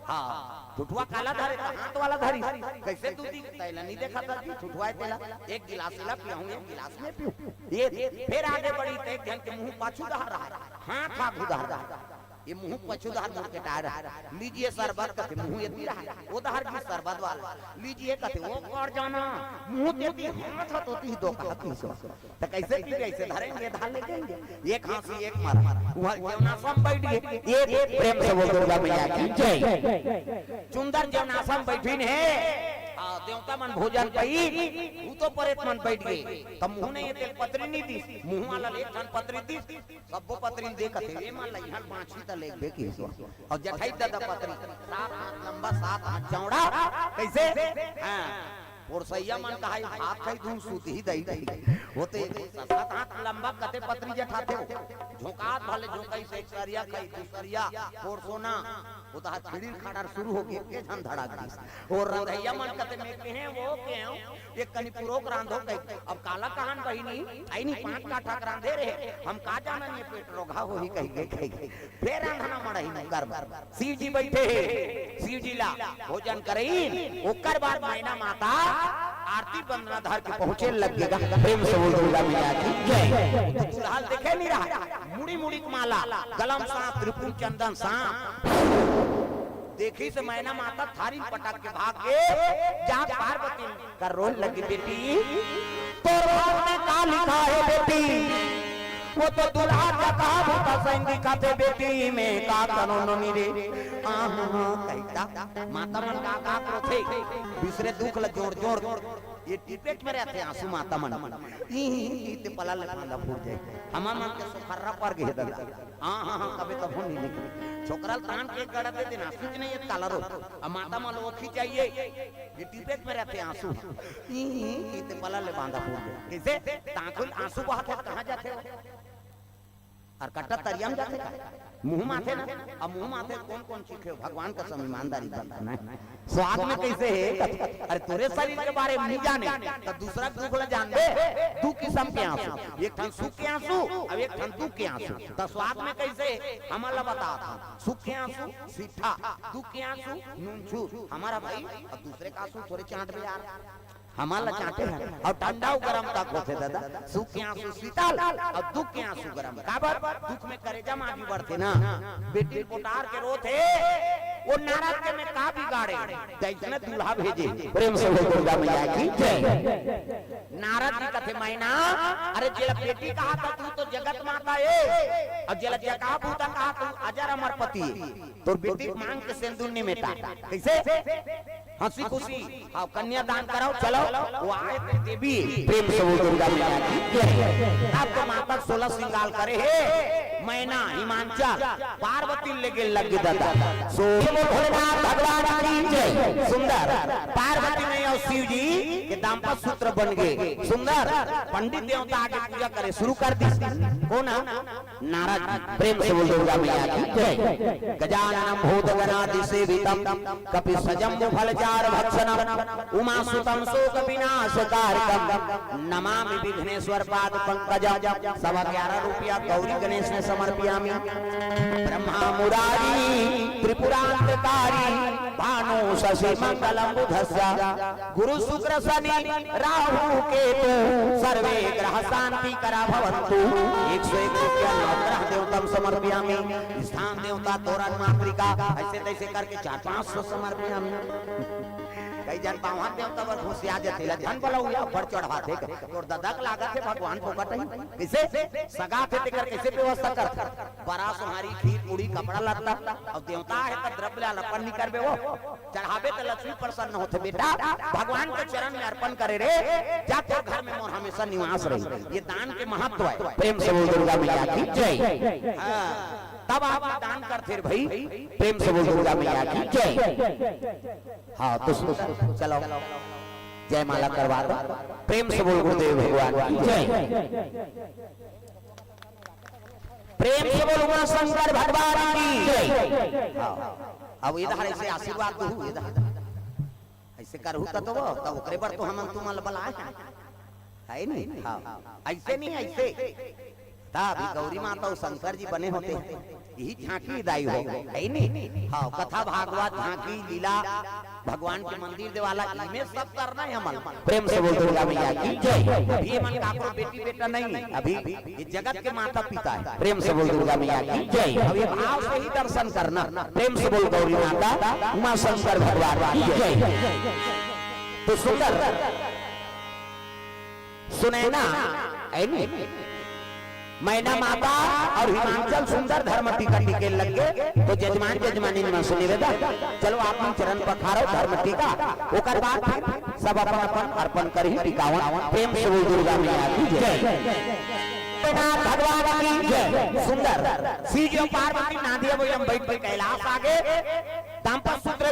हाँ, ठुठवा काला धरे, त हाथ वाला धरिस। कइसे दू दिन? "तैला नी देखत हस जी, ठुठवा हे तेला। एक गिलास एला पियाहूं, एक गिलास मैं पीहूं।" ये फेर आगे बढ़िस त एक झन के मुंह पाछू डहर रहा, हाथ आगू डहर रहा। ये मुंह पछू डहर मुड़ के टाय रहा। "लीजिए शरबत," कथे, मुंह एती रहा। ओ डहर गिस शरबत वाला। "लीजिए," कथे, ओ कर जाना। मुंह तेती, हाथ ह तोती, दो हाथ नीचे। त कइसे पीबे? अइसे धरेंगे, धार ले जाएंगे। एक हांसी, एक मारा। उहां जेवनासा म बइठ गे। ये प्रेम से बोल दुर्गा मैया की जय। सुंदर जेवनासा म बइठिन हे। आ, देवता मन भोजन पाइन, भूतो परेत मन बइठ गे। त मुंह नहीं हे तेला पतरी नी दीस, मुंह वाला ल एक ठन पतरी दीस। सब्बो पतरी ल दे कथे, "ए मन ल इहां बांचही त लेगबे," कहिस ओ। अउ जठई दादा पतरी, सात हाथ लंबा, सात हाथ चौड़ा। कइसे? हाँ, पोरसइया मन कहाय, "भात खाही धुन सूतही दई दई।" ओ ते सात हाथ लंबा कते पतरी जठाथे ओ। झोंकात भले झोंकाइस, एक सरिया खाही, दू सरिया, पोरसोना। ओ तहां खिड़ीर खाड़ार शुरू होगे, के झन धड़क दिस। ओ रंधइया मन कथे, "मैं केहेंव, ओ केहेंव, एक कनी पुरोक रांधो," कहिके। अब काला कहान बहिनी, अइनी पांच काठा के रांधे रहे, हम का जानन ये पेट रोगहा होही कहिके, कहिके। फेर रांधना मड़ही म कर बर। शिव जी बइठे हे, शिव जी ला भोजन करइन, ओकर बाद मैना माता आरती वंदना धर के पहुंचे लग गे गा। प्रेम से बोल दुर्गा मैया की जय। दूल्हा ल देखे नी रहा, मुड़ी मुड़ी के माला, गला म सांप, त्रिपुंड चंदन सांप। देखिस मैना माता थारी पटक के भाग गे, जाके पार्वती ल कर रोए लगे, "बेटी, तोर भाग में का लिखा हे बेटी? वो तो दूल्हा जतहा भूता सैन दिखत हे बेटी, मैं का करंव नोनी रे।" आहा, कहिथे, माता मन का का रोथे, दूसरे दुख ल जोड़ जोड़ ये टिपेट में रहिथे आंसू माता मन। ई, ई, ई ते पला ले बांधा फूट जाय। हमर मन के सोखर्रा पर गे दादा। हाँ, हाँ, हाँ, कबे तभो नहीं निकले। छोकरा ल तान के गड़ा दे देना, आंसू च नहीं हे त काला रो। अब माता मन ल ओखी चाहिए। ये टिपेट में रहिथे आंसू। ई, ई, ई ते पला ले बांधा फूट जाय। कइसे? तांखुल आंसू बहाथे त कहाँ जाथे ओ? अउ कट्टा तरिया म जाथे का? मुंह म आथे ना। अब मुंह म आथे कोन कोन चीखे हो? भगवान कसम ईमानदारी बताना हे। स्वाद में कइसे हे? अरे तोरे शरीर के बारे में नहीं जाने, त दूसरा के दुख ल जानबे। दू किसम के आंसू, एक ठन सुख के आंसू अउ एक ठन दुख के आंसू। त स्वाद में कइसे हे? हमन ल बतात हंव। सुख के आंसू सीठा, दुख के आंसू नूनछू। हमर भाई, अब दूसरे के आंसू थोरे चांटबे यार। हमन ल चांटे हन। अउ ठंडा अउ गरम तक होथे दादा। सुख के आंसू शीतल अउ दुख के आंसू गरम। काबर? दुख में करेजा म आगी बढ़थे ना। बेटी ल पोटार के रोथे, वो नारद के मैं का बिगाड़े, तइसने दूल्हा भेजे। प्रेम से बोल दुर्गा मैया की जय। नारद जी कथे, "मैना, अरे जेला बेटी कहा था तू तो जगत माता ए, अउ जेला जका भूता कहा तू अजर अमर पति ए। तोर बेटी के मांग के सेंदुर नहीं मेटा।" कइसे? हंसी खुशी, हाँ, कन्यादान कराओ, चलो, वो आए तो देवी। प्रेम से बोल दुर्गा मैया की जय। तब तो माता सोलह श्रृंगार करे हे, मैना, हिमांचल, पार्वती ले गेल लग गे दादा। सो बोल भोलेनाथ भगवान की जय। सुंदर, पार्वती मैया अउ शिव जी के दाम्पत्य सूत्र बन गे। सुंदर, पंडित देवता आगे पूजा करे शुरू कर दिस। कोन? नारद जी। प्रेम से बोल दुर्गा मैया की जय। गजाननं भूतगणादिसेवितं कपित्सजम्बूफलचारुभक्षणं उमासुतं शोकविनाशकारकं नमामि विघ्नेश्वर पाद पंकजम। सवा ग्यारह रुपया गौरी गणेश में समर्पयामि। ब्रह्मा मुरारी त्रिपुरांतकारी भानु शशि मंगलम बुधस्य गुरु शुक्र शनि राहु केतु सर्वे ग्रह शांति करा भवंतु। एक सौ एक रुपया नवग्रह देवतम समर्पयामि। स्थान देवता तोरण मातृका ऐसे तैसे करके चार पांच सौ समर्पयामि। कई जन बावन देवता बर घुसिया जथे ला धन बलौया ऊपर चढ़ाथे। तोर ददक लागत हे भगवान फोकट ही। कइसे? सगा थे तेकर कइसे व्यवस्था करथे? बरा सोहारी, खीर पूड़ी, कपड़ा लत्ता, अउ देवता हे त द्रव्य ला अर्पण नहीं करबे वो। चढ़ाबे त लक्ष्मी प्रसन्न होथे। बेटा, भगवान के चरण में अर्पण करे रे, जा तोर घर में मोर हमेशा निवास रही। ये दान के महत्व है। प्रेम से बोल दुर्गा मैया की जय। हाँ, तब आप दान करथे रे भाई। प्रेम से बोल दुर्गा मैया की जय। हाँ, तो सुन, चलो, जयमाला करवा दो। प्रेम से बोल गुरुदेव भगवान की जय। प्रेम से बोल उमा शंकर भगवान की जय। हाँ, अब इधर ऐसे आशीर्वाद दो, इधर ऐसे करहू त तो वो, तब ओकरे बर तो हमन तुमन ल बलाए हैं, है नहीं? हाँ, ऐसे नहीं, ऐसे। ता अभी गौरी माता अउ शंकर जी बने होते, यही झांकी दाई हो, है नहीं? हाँ, कथा भागवत, झांकी, लीला, भगवान के मंदिर देवाला, इमे सब करना है हमन। प्रेम से बोल दुर्गा मैया की जय। अभी ये मन काकरो बेटी बेटा नहीं है, अभी ये जगत के माता पिता है। प्रेम से बोल दुर्गा मैया की जय। अब ये भाव से ही दर्शन करना। प्रेम से बोल गौरी माता, उमा शंकर भगवान की जय। तो सुंदर सुनैना, है नी? मैना माता अउ हिमांचल सुंदर धर्म टीका टिके लग गे, तो जजमान जजमानी मन से निवेदन, चलो आप मन चरण पखारो धर्म टीका, ओकर बाद फिर सब अपन अपन अर्पण करही टिकावन। प्रेम से बोल दुर्गा मैया की जय। भोलेनाथ भगवान की जय। सुंदर शिव जी अउ पार्वती नांदिया बइला म बइठ के कैलाश आ गे, दाम्पत्य सूत्र